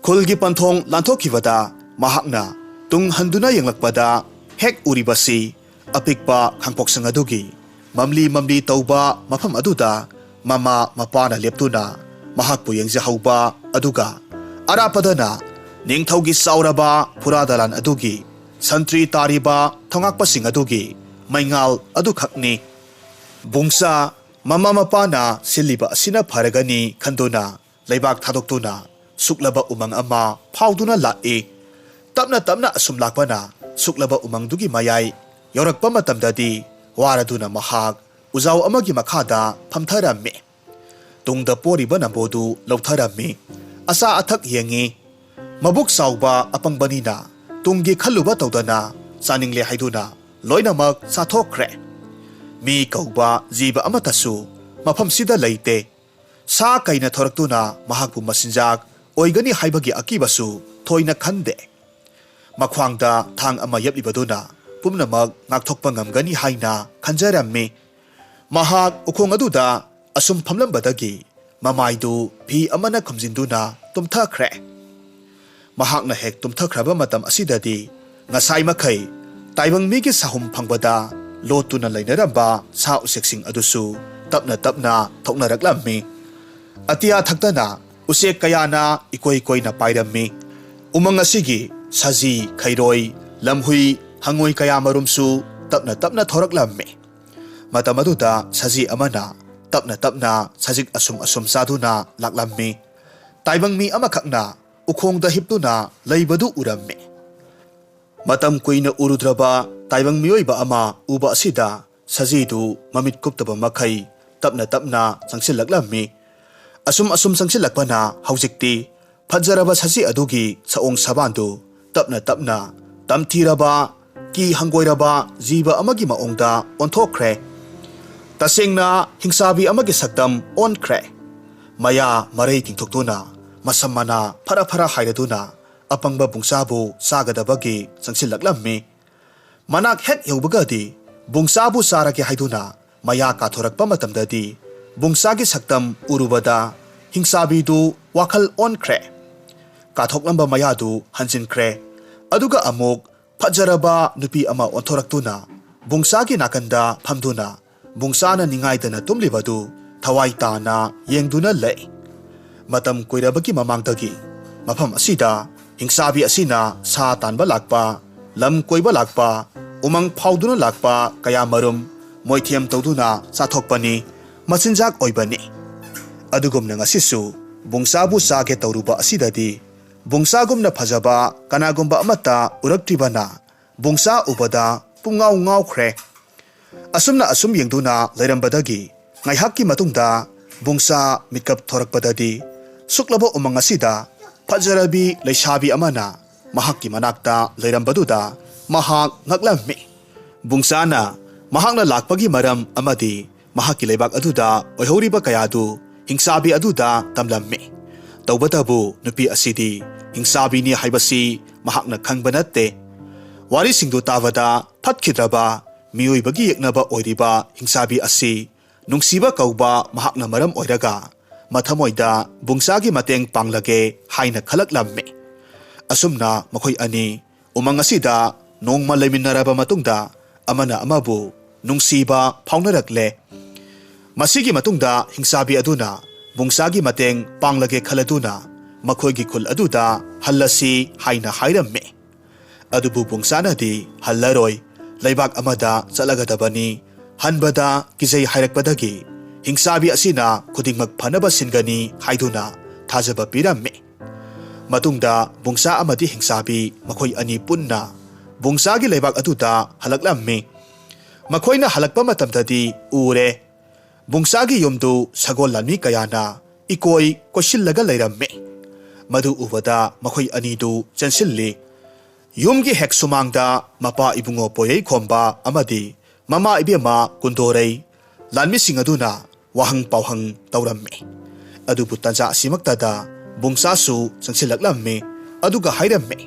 ꯈꯨꯜꯒꯤ ꯄꯟꯊꯣꯡ ꯂꯥꯟꯊꯣꯛꯈꯤꯕꯗ ꯃꯍꯥꯛꯅ ꯇꯨꯡ ꯍꯟꯗꯨꯅ ꯌꯦꯡꯂꯛꯄꯗ ꯍꯦꯛ ꯎꯔꯤꯕꯁꯤ ꯑꯄꯤꯛꯄ ꯈꯥꯡꯄꯣꯛꯁꯪ ꯑꯗꯨꯒꯤ ꯃꯝꯂꯤ ꯃꯝꯂꯤ ꯇꯧꯕ ꯃꯐꯝ ꯑꯗꯨꯗ ꯃꯃꯥ ꯃꯄꯥꯅ ꯂꯦꯞꯇꯨꯅ ꯃꯍꯥꯛꯄꯨ ꯌꯦꯡꯖꯍꯧꯕ, ꯑꯗꯨꯒ ꯑꯔꯥꯞꯄꯗꯅ ꯅꯤꯡꯊꯧꯒꯤ ꯆꯥꯎꯔꯕ ꯐꯨꯔꯥ ꯗꯂꯥꯟ ꯑꯗꯨꯒꯤ ꯁꯟꯇ꯭ꯔꯤ ꯇꯥꯔꯤꯕ ꯊꯧꯉꯥꯛꯄꯁꯤꯡ ꯑꯗꯨꯒꯤ ꯃꯩꯉꯥꯜ ꯑꯗꯨꯈꯛꯅꯤ꯫ ꯕꯨꯡꯁꯥ ꯃꯃꯥ ꯃꯄꯥꯅ ꯁꯤꯜꯂꯤꯕ ꯑꯁꯤꯅ ꯐꯔꯒꯅꯤ ꯈꯟꯗꯨꯅ ꯂꯩꯕꯥꯛ ꯊꯥꯗꯣꯛꯇꯨꯅ ꯁꯨꯛꯂꯕ ꯎꯃꯪ ꯑꯃ ꯐꯥꯎꯗꯨꯅ ꯂꯥꯛꯏ꯫ ꯇꯞꯅ ꯇꯞꯅ ꯑꯁꯨꯝ ꯂꯥꯛꯄꯅ ꯁꯨꯛꯂꯕ ꯎꯃꯪꯗꯨꯒꯤ ꯃꯌꯥꯏ ꯌꯧꯔꯛꯄ ꯃꯇꯝꯗꯗꯤ ꯋꯥꯔꯗꯨꯅ ꯃꯍꯥꯛ ꯎꯖꯥꯎ ꯑꯃꯒꯤ ꯃꯈꯥꯗ ꯐꯝꯊꯔꯝꯃꯤ꯫ ꯇꯨꯡꯗ ꯄꯣꯔꯤꯕ ꯅꯝꯕꯣꯗꯨ ꯂꯧꯊꯔꯝꯃꯤ꯫ ꯑꯆꯥ ꯑꯊꯛ ꯌꯦꯡꯉꯤ꯫ ꯃꯕꯨꯛ ꯆꯥꯎꯕ ꯑꯄꯪꯕꯅꯤꯅ ꯇꯨꯡꯒꯤ ꯈꯜꯂꯨꯕ ꯇꯧꯗꯅ ꯆꯥꯅꯤꯡꯂꯦ ꯍꯥꯏꯗꯨꯅ ꯂꯣꯏꯅꯃꯛ ꯆꯥꯊꯣꯛꯈ꯭ꯔꯦ꯫ ꯃꯤ ꯀꯧꯕ ꯖꯤꯕ ꯑꯃꯠꯇꯁꯨ ꯃꯐꯝꯁꯤꯗ ꯂꯩꯇꯦ꯫ ꯁꯥ ꯀꯩꯅ ꯊꯣꯔꯛꯇꯨꯅ ꯃꯍꯥꯛꯄꯨ ꯃꯆꯤꯟꯖꯥꯛ ꯑꯣꯏꯒꯅꯤ ꯍꯥꯏꯕꯒꯤ ꯑꯀꯤꯕꯁꯨ ꯊꯣꯏꯅ ꯈꯟꯗꯦ꯫ ꯃꯈ꯭ꯋꯥꯡꯗ ꯊꯥꯡ ꯑꯃ ꯌꯦꯞꯂꯤꯕꯗꯨꯅ ꯄꯨꯝꯅꯃꯛ ꯉꯥꯛꯊꯣꯛꯄ ꯉꯝꯒꯅꯤ ꯍꯥꯏꯅ ꯈꯟꯖꯔꯝꯃꯤ꯫ ꯃꯍꯥꯛ ꯎꯈꯣꯡ ꯑꯗꯨꯗ ꯑꯁꯨꯝ ꯐꯝꯂꯝꯕꯗꯒꯤ ꯃꯃꯥꯏꯗꯨ ꯐꯤ ꯑꯃꯅ ꯈꯨꯝꯖꯤꯟꯗꯨꯅ ꯇꯨꯝꯊꯈ꯭ꯔꯦ꯫ ꯃꯍꯥꯛꯅ ꯍꯦꯛ ꯇꯨꯝꯊꯈ꯭ꯔꯕ ꯃꯇꯝ ꯑꯁꯤꯗꯗꯤ ꯉꯁꯥꯏ ꯃꯈꯩ ꯇꯥꯏꯕꯪ ꯃꯤꯒꯤ ꯁꯥꯍꯨꯝ ꯐꯪꯕꯗ ꯂꯣꯠꯇꯨꯅ ꯂꯩꯅꯔꯝꯕ ꯁꯥ ꯎꯆꯦꯛꯁꯤꯡ ꯑꯗꯨꯁꯨ ꯇꯞꯅ ꯇꯞꯅ ꯊꯣꯛꯅꯔꯛꯂꯝꯃꯤ꯫ ꯑꯇꯤꯌꯥ ꯊꯛꯇꯅ ꯎꯆꯦꯛ ꯀꯌꯥꯅ ꯏꯀꯣꯏ ꯀꯣꯏꯅ ꯄꯥꯏꯔꯝꯃꯤ꯫ ꯎꯃꯪ ꯑꯁꯤꯒꯤ ꯁꯖꯤ, ꯈꯩꯔꯣꯏ, ꯂꯝꯍꯨꯏ, ꯍꯉꯣꯏ ꯀꯌꯥ ꯃꯔꯨꯝꯁꯨ ꯇꯞꯅ ꯇꯞꯅ ꯊꯣꯔꯛꯂꯝꯃꯤ꯫ ꯃꯇꯝ ꯑꯗꯨꯗ ꯁꯖꯤ ꯑꯃꯅ ꯇꯞꯅ ꯇꯞꯅ ꯁꯖꯤꯛ ꯑꯁꯨꯝ ꯑꯁꯨꯝ ꯆꯥꯗꯨꯅ ꯂꯥꯛꯂꯝꯃꯤ꯫ ꯇꯥꯏꯕꯪ ꯃꯤ ꯑꯃꯈꯛꯅ ꯎꯈꯣꯡꯗ ꯍꯤꯞꯇꯨꯅ ꯂꯩꯕꯗꯨ ꯎꯔꯝꯃꯤ꯫ ꯃꯇꯝ ꯀꯨꯏꯅ ꯎꯔꯨꯗ꯭ꯔꯕ ꯇꯥꯏꯕꯪ ꯃꯤꯑꯣꯏꯕ ꯑꯃ ꯎꯕ ꯑꯁꯤꯗ ꯁꯖꯤꯗꯨ ꯃꯃꯤꯠ ꯀꯨꯞꯇꯕ ꯃꯈꯩ ꯇꯞꯅ ꯇꯞꯅ ꯆꯪꯁꯤꯜꯂꯛꯂꯝꯃꯤ꯫ ꯑꯁꯨꯝ ꯑꯁꯨꯝ ꯆꯪꯁꯤꯜꯂꯛꯄꯅ ꯍꯧꯖꯤꯛꯇꯤ ꯐꯖꯔꯕ ꯁꯖꯤ ꯑꯗꯨꯒꯤ ꯁꯑꯣꯡ ꯁꯕꯥꯟꯗꯨ ꯇꯞꯅ ꯇꯞꯅ ꯇꯝꯊꯤꯔꯕ, ꯀꯤ ꯍꯪꯒꯣꯏꯔꯕ ꯖꯤꯕ ꯑꯃꯒꯤ ꯃꯑꯣꯡꯗ ꯑꯣꯟꯊꯣꯛꯈ꯭ꯔꯦ꯫ ꯇꯁꯦꯡꯅ ꯍꯤꯡꯁꯥꯕꯤ ꯑꯃꯒꯤ ꯁꯛꯇꯝ ꯑꯣꯟꯈ꯭ꯔꯦ꯫ ꯃꯌꯥ ꯃꯔꯩ ꯇꯤꯡꯊꯣꯛꯇꯨꯅ, ꯃꯁꯝ ꯃꯅꯥ ꯐꯔ ꯐꯔ ꯍꯥꯏꯔꯗꯨꯅ ꯑꯄꯪꯕ ꯕꯨꯡꯁꯥꯕꯨ ꯆꯥꯒꯗꯕꯒꯤ ꯆꯪꯁꯤꯜꯂꯛꯂꯝꯃꯤ꯫ ꯃꯅꯥꯛ ꯍꯦꯛ ꯌꯧꯕꯒꯗꯤ ꯕꯨꯡꯁꯥꯕꯨ ꯆꯥꯔꯒꯦ ꯍꯥꯏꯗꯨꯅ ꯃꯌꯥ ꯀꯥꯊꯣꯔꯛꯄ ꯃꯇꯝꯗꯗꯤ ꯕꯨꯡꯁꯥꯒꯤ ꯁꯛꯇꯝ ꯎꯔꯨꯕꯗ ꯍꯤꯡꯁꯥꯕꯤꯗꯨ ꯋꯥꯈꯜ ꯑꯣꯟꯈ꯭ꯔꯦ꯫ ꯀꯥꯊꯣꯛꯂꯝꯕ ꯃꯌꯥꯗꯨ ꯍꯟꯖꯤꯟꯈ꯭ꯔꯦ꯫ ꯑꯗꯨꯒ ꯑꯃꯨꯛ ꯐꯖꯔꯕ ꯅꯨꯄꯤ ꯑꯃ ꯑꯣꯟꯊꯣꯔꯛꯇꯨꯅ ꯕꯨꯡꯁꯥꯒꯤ ꯅꯥꯀꯟꯗ ꯐꯝꯗꯨꯅ ꯕꯨꯡꯁꯥꯅ ꯅꯤꯡꯉꯥꯏꯗꯅ ꯇꯨꯝꯂꯤꯕꯗꯨ ꯊꯋꯥꯏ ꯇꯥꯅ ꯌꯦꯡꯗꯨꯅ ꯂꯩ꯫ ꯃꯇꯝ ꯀꯨꯏꯔꯕꯒꯤ ꯃꯃꯥꯡꯗꯒꯤ ꯃꯐꯝ ꯑꯁꯤꯗ ꯍꯤꯡꯁꯥꯕꯤ ꯑꯁꯤꯅ ꯁꯥ ꯇꯥꯟꯕ ꯂꯥꯛꯄ, ꯂꯝ ꯀꯣꯏꯕ ꯂꯥꯛꯄ, ꯎꯃꯪ ꯐꯥꯎꯗꯨꯅ ꯂꯥꯛꯄ ꯀꯌꯥꯃꯔꯨꯝ ꯃꯣꯏꯊꯦꯝ ꯇꯧꯗꯨꯅ ꯆꯥꯊꯣꯛꯄꯅꯤ, ꯃꯆꯤꯟꯖꯥꯛ ꯑꯣꯏꯕꯅꯤ꯫ ꯑꯗꯨꯒꯨꯝꯅ ꯉꯁꯤꯁꯨ ꯕꯨꯡꯁꯥꯕꯨ ꯆꯥꯒꯦ ꯇꯧꯔꯨꯕ ꯑꯁꯤꯗꯗꯤ ꯕꯨꯡꯁꯥꯒꯨꯝꯅ ꯐꯖꯕ ꯀꯅꯥꯒꯨꯝꯕ ꯑꯃꯠꯇ ꯎꯔꯛꯇ꯭ꯔꯤꯕꯅ ꯕꯨꯡꯁꯥ ꯎꯕꯗ ꯄꯨꯡꯉꯥꯎ ꯉꯥꯎꯈ꯭ꯔꯦ꯫ ꯑꯁꯨꯝꯅ ꯑꯁꯨꯝ ꯌꯦꯡꯗꯨꯅ ꯂꯩꯔꯝꯕꯗꯒꯤ ꯉꯥꯏꯍꯥꯛꯀꯤ ꯃꯇꯨꯡꯗ ꯕꯨꯡꯁꯥ ꯃꯤꯀꯞ ꯊꯣꯔꯛꯄꯗꯗꯤ ꯁꯨꯛꯂꯕ ꯎꯃꯪ ꯑꯁꯤꯗ ꯐꯖꯔꯕꯤ ꯂꯩꯁꯥꯕꯤ ꯑꯃꯅ ꯃꯍꯥꯛꯀꯤ ꯃꯅꯥꯛꯇ ꯂꯩꯔꯝꯕꯗꯨꯗ ꯃꯍꯥꯛ ꯉꯛꯂꯝꯃꯤ꯫ ꯕꯨꯡꯁꯥꯅ ꯃꯍꯥꯛꯅ ꯂꯥꯛꯄꯒꯤ ꯃꯔꯝ ꯑꯃꯗꯤ ꯃꯍꯥꯛꯀꯤ ꯂꯩꯕꯥꯛ ꯑꯗꯨꯗ ꯑꯣꯏꯍꯧꯔꯤꯕ ꯀꯌꯥꯗꯨ ꯍꯤꯡꯁꯥꯕꯤ ꯑꯗꯨꯗ ꯇꯝꯂꯝꯃꯤ꯫ ꯇꯧꯕꯇꯕꯨ ꯅꯨꯄꯤ ꯑꯁꯤꯗꯤ ꯍꯤꯡꯁꯥꯕꯤꯅꯤ ꯍꯥꯏꯕꯁꯤ ꯃꯍꯥꯛꯅ ꯈꯪꯕ ꯅꯠꯇꯦ꯫ ꯋꯥꯔꯤꯁꯤꯡꯗꯨ ꯇꯥꯕꯗ ꯐꯠꯈꯤꯗ꯭ꯔꯕ ꯃꯤꯑꯣꯏꯕꯒꯤ ꯌꯦꯛꯅꯕ ꯑꯣꯏꯔꯤꯕ ꯍꯤꯡꯁꯥꯕꯤ ꯑꯁꯤ ꯅꯨꯡꯁꯤꯕ ꯀꯧꯕ ꯃꯍꯥꯛꯅ ꯃꯔꯝ ꯑꯣꯏꯔꯒ ꯃꯊꯃꯣꯏꯗ ꯕꯨꯡꯁꯥꯒꯤ ꯃꯇꯦꯡ ꯄꯥꯡꯂꯒꯦ ꯍꯥꯏꯅ ꯈꯜꯂꯛꯂꯝꯃꯤ꯫ ꯑꯁꯨꯝꯅ ꯃꯈꯣꯏ ꯑꯅꯤ ꯎꯃꯪ ꯑꯁꯤꯗ ꯅꯣꯡꯃ ꯂꯩꯃꯤꯟꯅꯔꯕ ꯃꯇꯨꯡꯗ ꯑꯃꯅ ꯑꯃꯕꯨ ꯅꯨꯡꯁꯤꯕ ꯐꯥꯎꯅꯔꯛꯂꯦ꯫ ꯃꯁꯤꯒꯤ ꯃꯇꯨꯡꯗ ꯍꯤꯡꯁꯥꯕꯤ ꯑꯗꯨꯅ ꯕꯨꯡꯁꯥꯒꯤ ꯃꯇꯦꯡ ꯄꯥꯡꯂꯒꯦ ꯈꯜꯂꯗꯨꯅ ꯃꯈꯣꯏꯒꯤ ꯈꯨꯜ ꯑꯗꯨꯗ ꯍꯜꯂꯁꯤ ꯍꯥꯏꯅ ꯍꯥꯏꯔꯝꯃꯤ꯫ ꯑꯗꯨꯕꯨ ꯕꯨꯡꯁꯥꯅꯗꯤ ꯍꯜꯂꯔꯣꯏ, ꯂꯩꯕꯥꯛ ꯑꯃꯗ ꯆꯠꯂꯒꯗꯕꯅꯤ, ꯍꯟꯕꯗ ꯀꯤꯖꯩ ꯍꯥꯏꯔꯛꯄꯗꯒꯤ ꯍꯤꯡꯁꯥꯕꯤ ꯑꯁꯤꯅ ꯈꯨꯗꯤꯡꯃꯛ ꯐꯅꯕ ꯁꯤꯟꯒꯅꯤ ꯍꯥꯏꯗꯨꯅ ꯊꯥꯖꯕ ꯄꯤꯔꯝꯃꯤ꯫ ꯃꯇꯨꯡꯗ ꯕꯨꯡꯆꯥ ꯑꯃꯗꯤ ꯍꯤꯡꯆꯥꯕꯤ ꯃꯈꯣꯏ ꯑꯅꯤ ꯄꯨꯟꯅ ꯕꯨꯡꯆꯥꯒꯤ ꯂꯩꯕꯥꯛ ꯑꯗꯨꯗ ꯍꯜꯂꯛꯂꯝꯃꯤ꯫ ꯃꯈꯣꯏꯅ ꯍꯜꯂꯛꯄ ꯃꯇꯝꯗꯗꯤ ꯎꯔꯦ, ꯕꯨꯡꯆꯥꯒꯤ ꯌꯨꯝꯗꯨ ꯁꯒꯣꯜ ꯂꯥꯟꯃꯤ ꯀꯌꯥꯅ ꯏꯀꯣꯏ ꯀꯣꯏꯁꯤꯜꯂꯒ ꯂꯩꯔꯝꯃꯤ꯫ ꯃꯗꯨ ꯎꯕꯗ ꯃꯈꯣꯏ ꯑꯅꯤꯗꯨ ꯆꯦꯟꯁꯤꯜꯂꯤ꯫ ꯌꯨꯝꯒꯤ ꯍꯦꯛ ꯁꯨꯃꯥꯡꯗ ꯃꯄꯥ ꯏꯕꯨꯡꯉꯣ ꯄꯣꯏꯔꯩ ꯈꯣꯝꯕ ꯑꯃꯗꯤ ꯃꯃꯥ ꯏꯕꯦꯝꯃ ꯀꯨꯟꯗꯣꯔꯩ ꯂꯥꯟꯃꯤꯁꯤꯡ ꯑꯗꯨꯅ ꯋꯥꯍꯪ ꯄꯥꯎꯍꯪ ꯇꯧꯔꯝꯃꯤ꯫ ꯑꯗꯨꯕꯨ ꯇꯟꯖꯥ ꯑꯁꯤꯃꯛꯇꯗ ꯕꯨꯡꯆꯥꯁꯨ ꯆꯪꯁꯤꯜꯂꯛꯂꯝꯃꯤ꯫ ꯑꯗꯨꯒ ꯍꯥꯏꯔꯝꯃꯤ,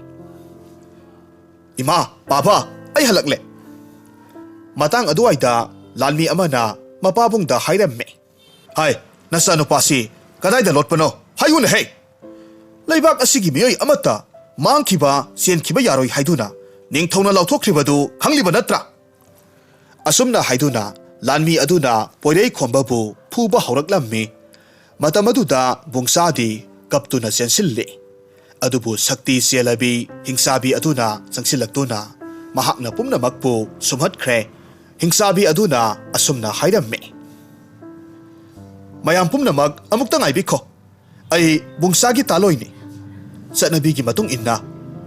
"ꯏꯃꯥ, ꯄꯥꯕ, ꯑꯩ ꯍꯜꯂꯛꯂꯦ!" ꯃꯇꯥꯡ ꯑꯗꯨꯋꯥꯏꯗ ꯂꯥꯟꯃꯤ ꯑꯃꯅ ꯃꯄꯥꯕꯨꯡꯗ ꯍꯥꯏꯔꯝꯃꯤ, "ꯍꯥꯏ, ꯅꯆꯥꯅꯨꯄꯥꯁꯤ ꯀꯗꯥꯏꯗ ꯂꯣꯠꯄꯅꯣ? ꯍꯥꯏꯌꯨꯅꯦꯍꯦ! ꯂꯩꯕꯥꯛ ꯑꯁꯤꯒꯤ ꯃꯤꯑꯣꯏ ꯑꯃꯠꯇ ꯃꯥꯡꯈꯤꯕ, ꯆꯦꯟꯈꯤꯕ ꯌꯥꯔꯣꯏ ꯍꯥꯏꯗꯨꯅ ꯅꯤꯡꯊꯧꯅ ꯂꯥꯎꯊꯣꯛꯈ꯭ꯔꯤꯕꯗꯨ ꯈꯪꯂꯤꯕ ꯅꯠꯇ꯭ꯔꯥ?" ꯑꯁꯨꯝꯅ ꯍꯥꯏꯗꯨꯅ ꯂꯥꯟꯃꯤ ꯑꯗꯨꯅ ꯄꯣꯏꯔꯩ ꯈꯣꯝꯕꯕꯨ ꯐꯨꯕ ꯍꯧꯔꯛꯂꯝꯃꯤ꯫ ꯃꯇꯝ ꯑꯗꯨꯗ ꯕꯨꯡꯆꯥꯗꯤ ꯀꯞꯇꯨꯅ ꯆꯦꯟꯁꯤꯜꯂꯤ꯫ ꯑꯗꯨꯕꯨ ꯁꯛꯇꯤ ꯆꯦꯜꯂꯕꯤ ꯍꯤꯡꯆꯥꯕꯤ ꯑꯗꯨꯅ ꯆꯪꯁꯤꯜꯂꯛꯇꯨꯅ ꯃꯍꯥꯛꯅ ꯄꯨꯝꯅꯃꯛꯄꯨ ꯁꯨꯝꯍꯠꯈ꯭ꯔꯦ꯫ ꯍꯤꯡꯆꯥꯕꯤ ꯑꯗꯨꯅ ꯑꯁꯨꯝꯅ ꯍꯥꯏꯔꯝꯃꯤ, "ꯃꯌꯥꯝ ꯄꯨꯝꯅꯃꯛ ꯑꯃꯨꯛꯇ ꯉꯥꯏꯕꯤꯈꯣ꯫ ꯑꯩ ꯕꯨꯡꯆꯥꯒꯤ ꯇꯥꯂꯣꯏꯅꯤ꯫ ꯆꯠꯅꯕꯤꯒꯤ ꯃꯇꯨꯡ ꯏꯟꯅ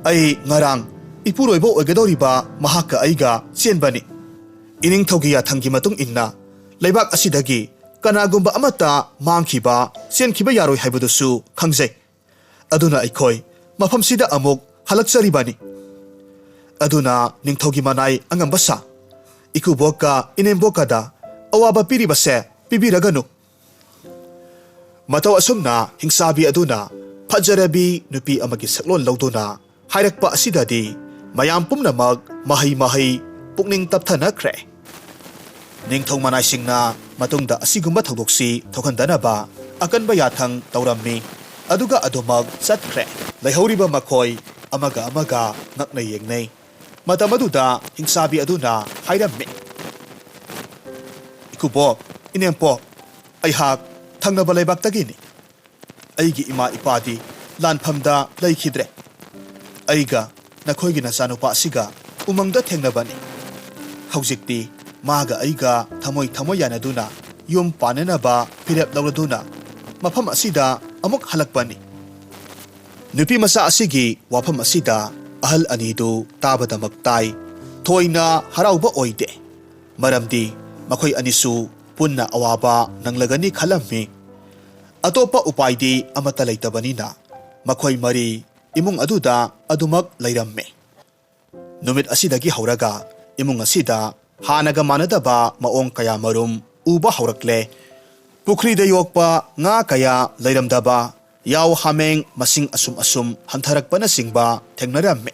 ꯑꯩ ꯉꯔꯥꯡ ꯏꯄꯨꯔꯣꯏꯕ ꯑꯣꯏꯒꯗꯧꯔꯤꯕ ꯃꯍꯥꯛꯀ ꯑꯩꯒ ꯆꯦꯟꯕꯅꯤ꯫ ꯏꯅꯤꯡꯊꯧꯒꯤ ꯌꯥꯊꯪꯒꯤ ꯃꯇꯨꯡ ꯏꯟꯅ ꯂꯩꯕꯥꯛ ꯑꯁꯤꯗꯒꯤ ꯀꯅꯥꯒꯨꯝꯕ ꯑꯃꯠꯇ ꯃꯥꯡꯈꯤꯕ, ꯆꯦꯟꯈꯤꯕ ꯌꯥꯔꯣꯏ ꯍꯥꯏꯕꯗꯨꯁꯨ ꯈꯪꯖꯩ꯫ ꯑꯗꯨꯅ ꯑꯩꯈꯣꯏ ꯃꯐꯝꯁꯤꯗ ꯑꯃꯨꯛ ꯍꯜꯂꯛꯆꯔꯤꯕꯅꯤ꯫ ꯑꯗꯨꯅ ꯅꯤꯡꯊꯧꯒꯤ ꯃꯅꯥꯏ ꯑꯉꯝꯕ ꯁꯥ, ꯏꯀꯨꯕꯣꯛꯀ ꯏꯅꯦꯝꯕꯣꯛꯀꯗ ꯑꯋꯥꯕ ꯄꯤꯔꯤꯕꯁꯦ ꯄꯤꯕꯤꯔꯒꯅꯨ꯫" ꯃꯇꯧ ꯑꯁꯨꯝꯅ ꯍꯤꯡꯆꯥꯕꯤ ꯑꯗꯨꯅ ꯐꯖꯔꯕꯤ ꯅꯨꯄꯤ ꯑꯃꯒꯤ ꯁꯛꯂꯣꯟ ꯂꯧꯗꯨꯅ ꯍꯥꯏꯔꯛꯄ ꯑꯁꯤꯗꯗꯤ ꯃꯌꯥꯝ ꯄꯨꯝꯅꯃꯛ ꯃꯍꯩ ꯃꯍꯩ ꯄꯨꯛꯅꯤꯡ ꯇꯞꯊꯅꯈ꯭ꯔꯦ꯫ ꯅꯤꯡꯊꯧ ꯃꯅꯥꯏꯁꯤꯡꯅ ꯃꯇꯨꯡꯗ ꯑꯁꯤꯒꯨꯝꯕ ꯊꯧꯗꯣꯛꯁꯤ ꯊꯣꯛꯍꯟꯗꯅꯕ ꯑꯀꯟꯕ ꯌꯥꯊꯪ ꯇꯧꯔꯝꯃꯤ꯫ ꯑꯗꯨꯒ ꯑꯗꯨꯃꯛ ꯆꯠꯈ꯭ꯔꯦ꯫ ꯂꯩꯍꯧꯔꯤꯕ ꯃꯈꯣꯏ ꯑꯃꯒ ꯑꯃꯒ ꯉꯛꯅ ꯌꯦꯡꯅꯩ꯫ ꯃꯇꯝ ꯑꯗꯨꯗ ꯍꯤꯡꯁꯥꯕꯤ ꯑꯗꯨꯅ ꯍꯥꯏꯔꯝꯃꯤ, "ꯏꯀꯨꯕꯣꯛ, ꯏꯅꯦꯝꯄꯣꯛ, ꯑꯩꯍꯥꯛ ꯊꯪꯅꯕ ꯂꯩꯕꯥꯛꯇꯒꯤꯅꯤ꯫ ꯑꯩꯒꯤ ꯏꯃꯥ ꯏꯄꯥꯗꯤ ꯂꯥꯟꯐꯝꯗ ꯂꯩꯈꯤꯗ꯭ꯔꯦ꯫ ꯑꯩꯒ ꯅꯈꯣꯏꯒꯤ ꯅꯆꯥꯅꯨꯄꯥ ꯑꯁꯤꯒ ꯎꯃꯪꯗ ꯊꯦꯡꯅꯕꯅꯤ꯫ ꯍꯧꯖꯤꯛꯇꯤ ꯃꯥꯒ ꯑꯩꯒ ꯊꯃꯣꯏ ꯊꯃꯣꯏ ꯌꯥꯅꯗꯨꯅ ꯌꯨꯝ ꯄꯥꯟꯅꯅꯕ ꯐꯤꯔꯦꯞ ꯂꯧꯔꯗꯨꯅ ꯃꯐꯝ ꯑꯁꯤꯗ ꯑꯃꯨꯛ ꯍꯜꯂꯛꯄꯅꯤ꯫ ꯅꯨꯄꯤ ꯃꯆꯥ ꯑꯁꯤꯒꯤ ꯋꯥꯐꯝ ꯑꯁꯤꯗ ꯑꯍꯜ ꯑꯅꯤꯗꯨ ꯇꯥꯕꯗꯃꯛ ꯇꯥꯏ꯫ ꯊꯣꯏꯅ ꯍꯔꯥꯎꯕ ꯑꯣꯏꯗꯦ꯫ ꯃꯔꯝꯗꯤ ꯃꯈꯣꯏ ꯑꯅꯤꯁꯨ ꯄꯨꯟꯅ ꯑꯋꯥꯕ ꯅꯪꯂꯒꯅꯤ ꯈꯜꯂꯝꯃꯤ꯫ ꯑꯇꯣꯞꯄ ꯎꯄꯥꯏꯗꯤ ꯑꯃꯠꯇ ꯂꯩꯇꯕꯅꯤꯅ ꯃꯈꯣꯏ ꯃꯔꯤ ꯏꯃꯨꯡ ꯑꯗꯨꯗ ꯑꯗꯨꯃꯛ ꯂꯩꯔꯝꯃꯤ꯫ ꯅꯨꯃꯤꯠ ꯑꯁꯤꯗꯒꯤ ꯍꯧꯔꯒ ꯏꯃꯨꯡ ꯑꯁꯤꯗ ꯍꯥꯟꯅꯒ ꯃꯥꯟꯅꯗꯕ ꯃꯑꯣꯡ ꯀꯌꯥ ꯃꯔꯨꯝ ꯎꯕ ꯍꯧꯔꯛꯂꯦ꯫ ꯄꯨꯈ꯭ꯔꯤꯗ ꯌꯣꯛꯄ ꯉꯥ ꯀꯌꯥ ꯂꯩꯔꯝꯗꯕ, ꯌꯥꯎ ꯍꯥꯃꯦꯡ ꯃꯁꯤꯡ ꯑꯁꯨꯝ ꯑꯁꯨꯝ ꯍꯟꯊꯔꯛꯄꯅꯆꯤꯡꯕ ꯊꯦꯡꯅꯔꯝꯃꯤ꯫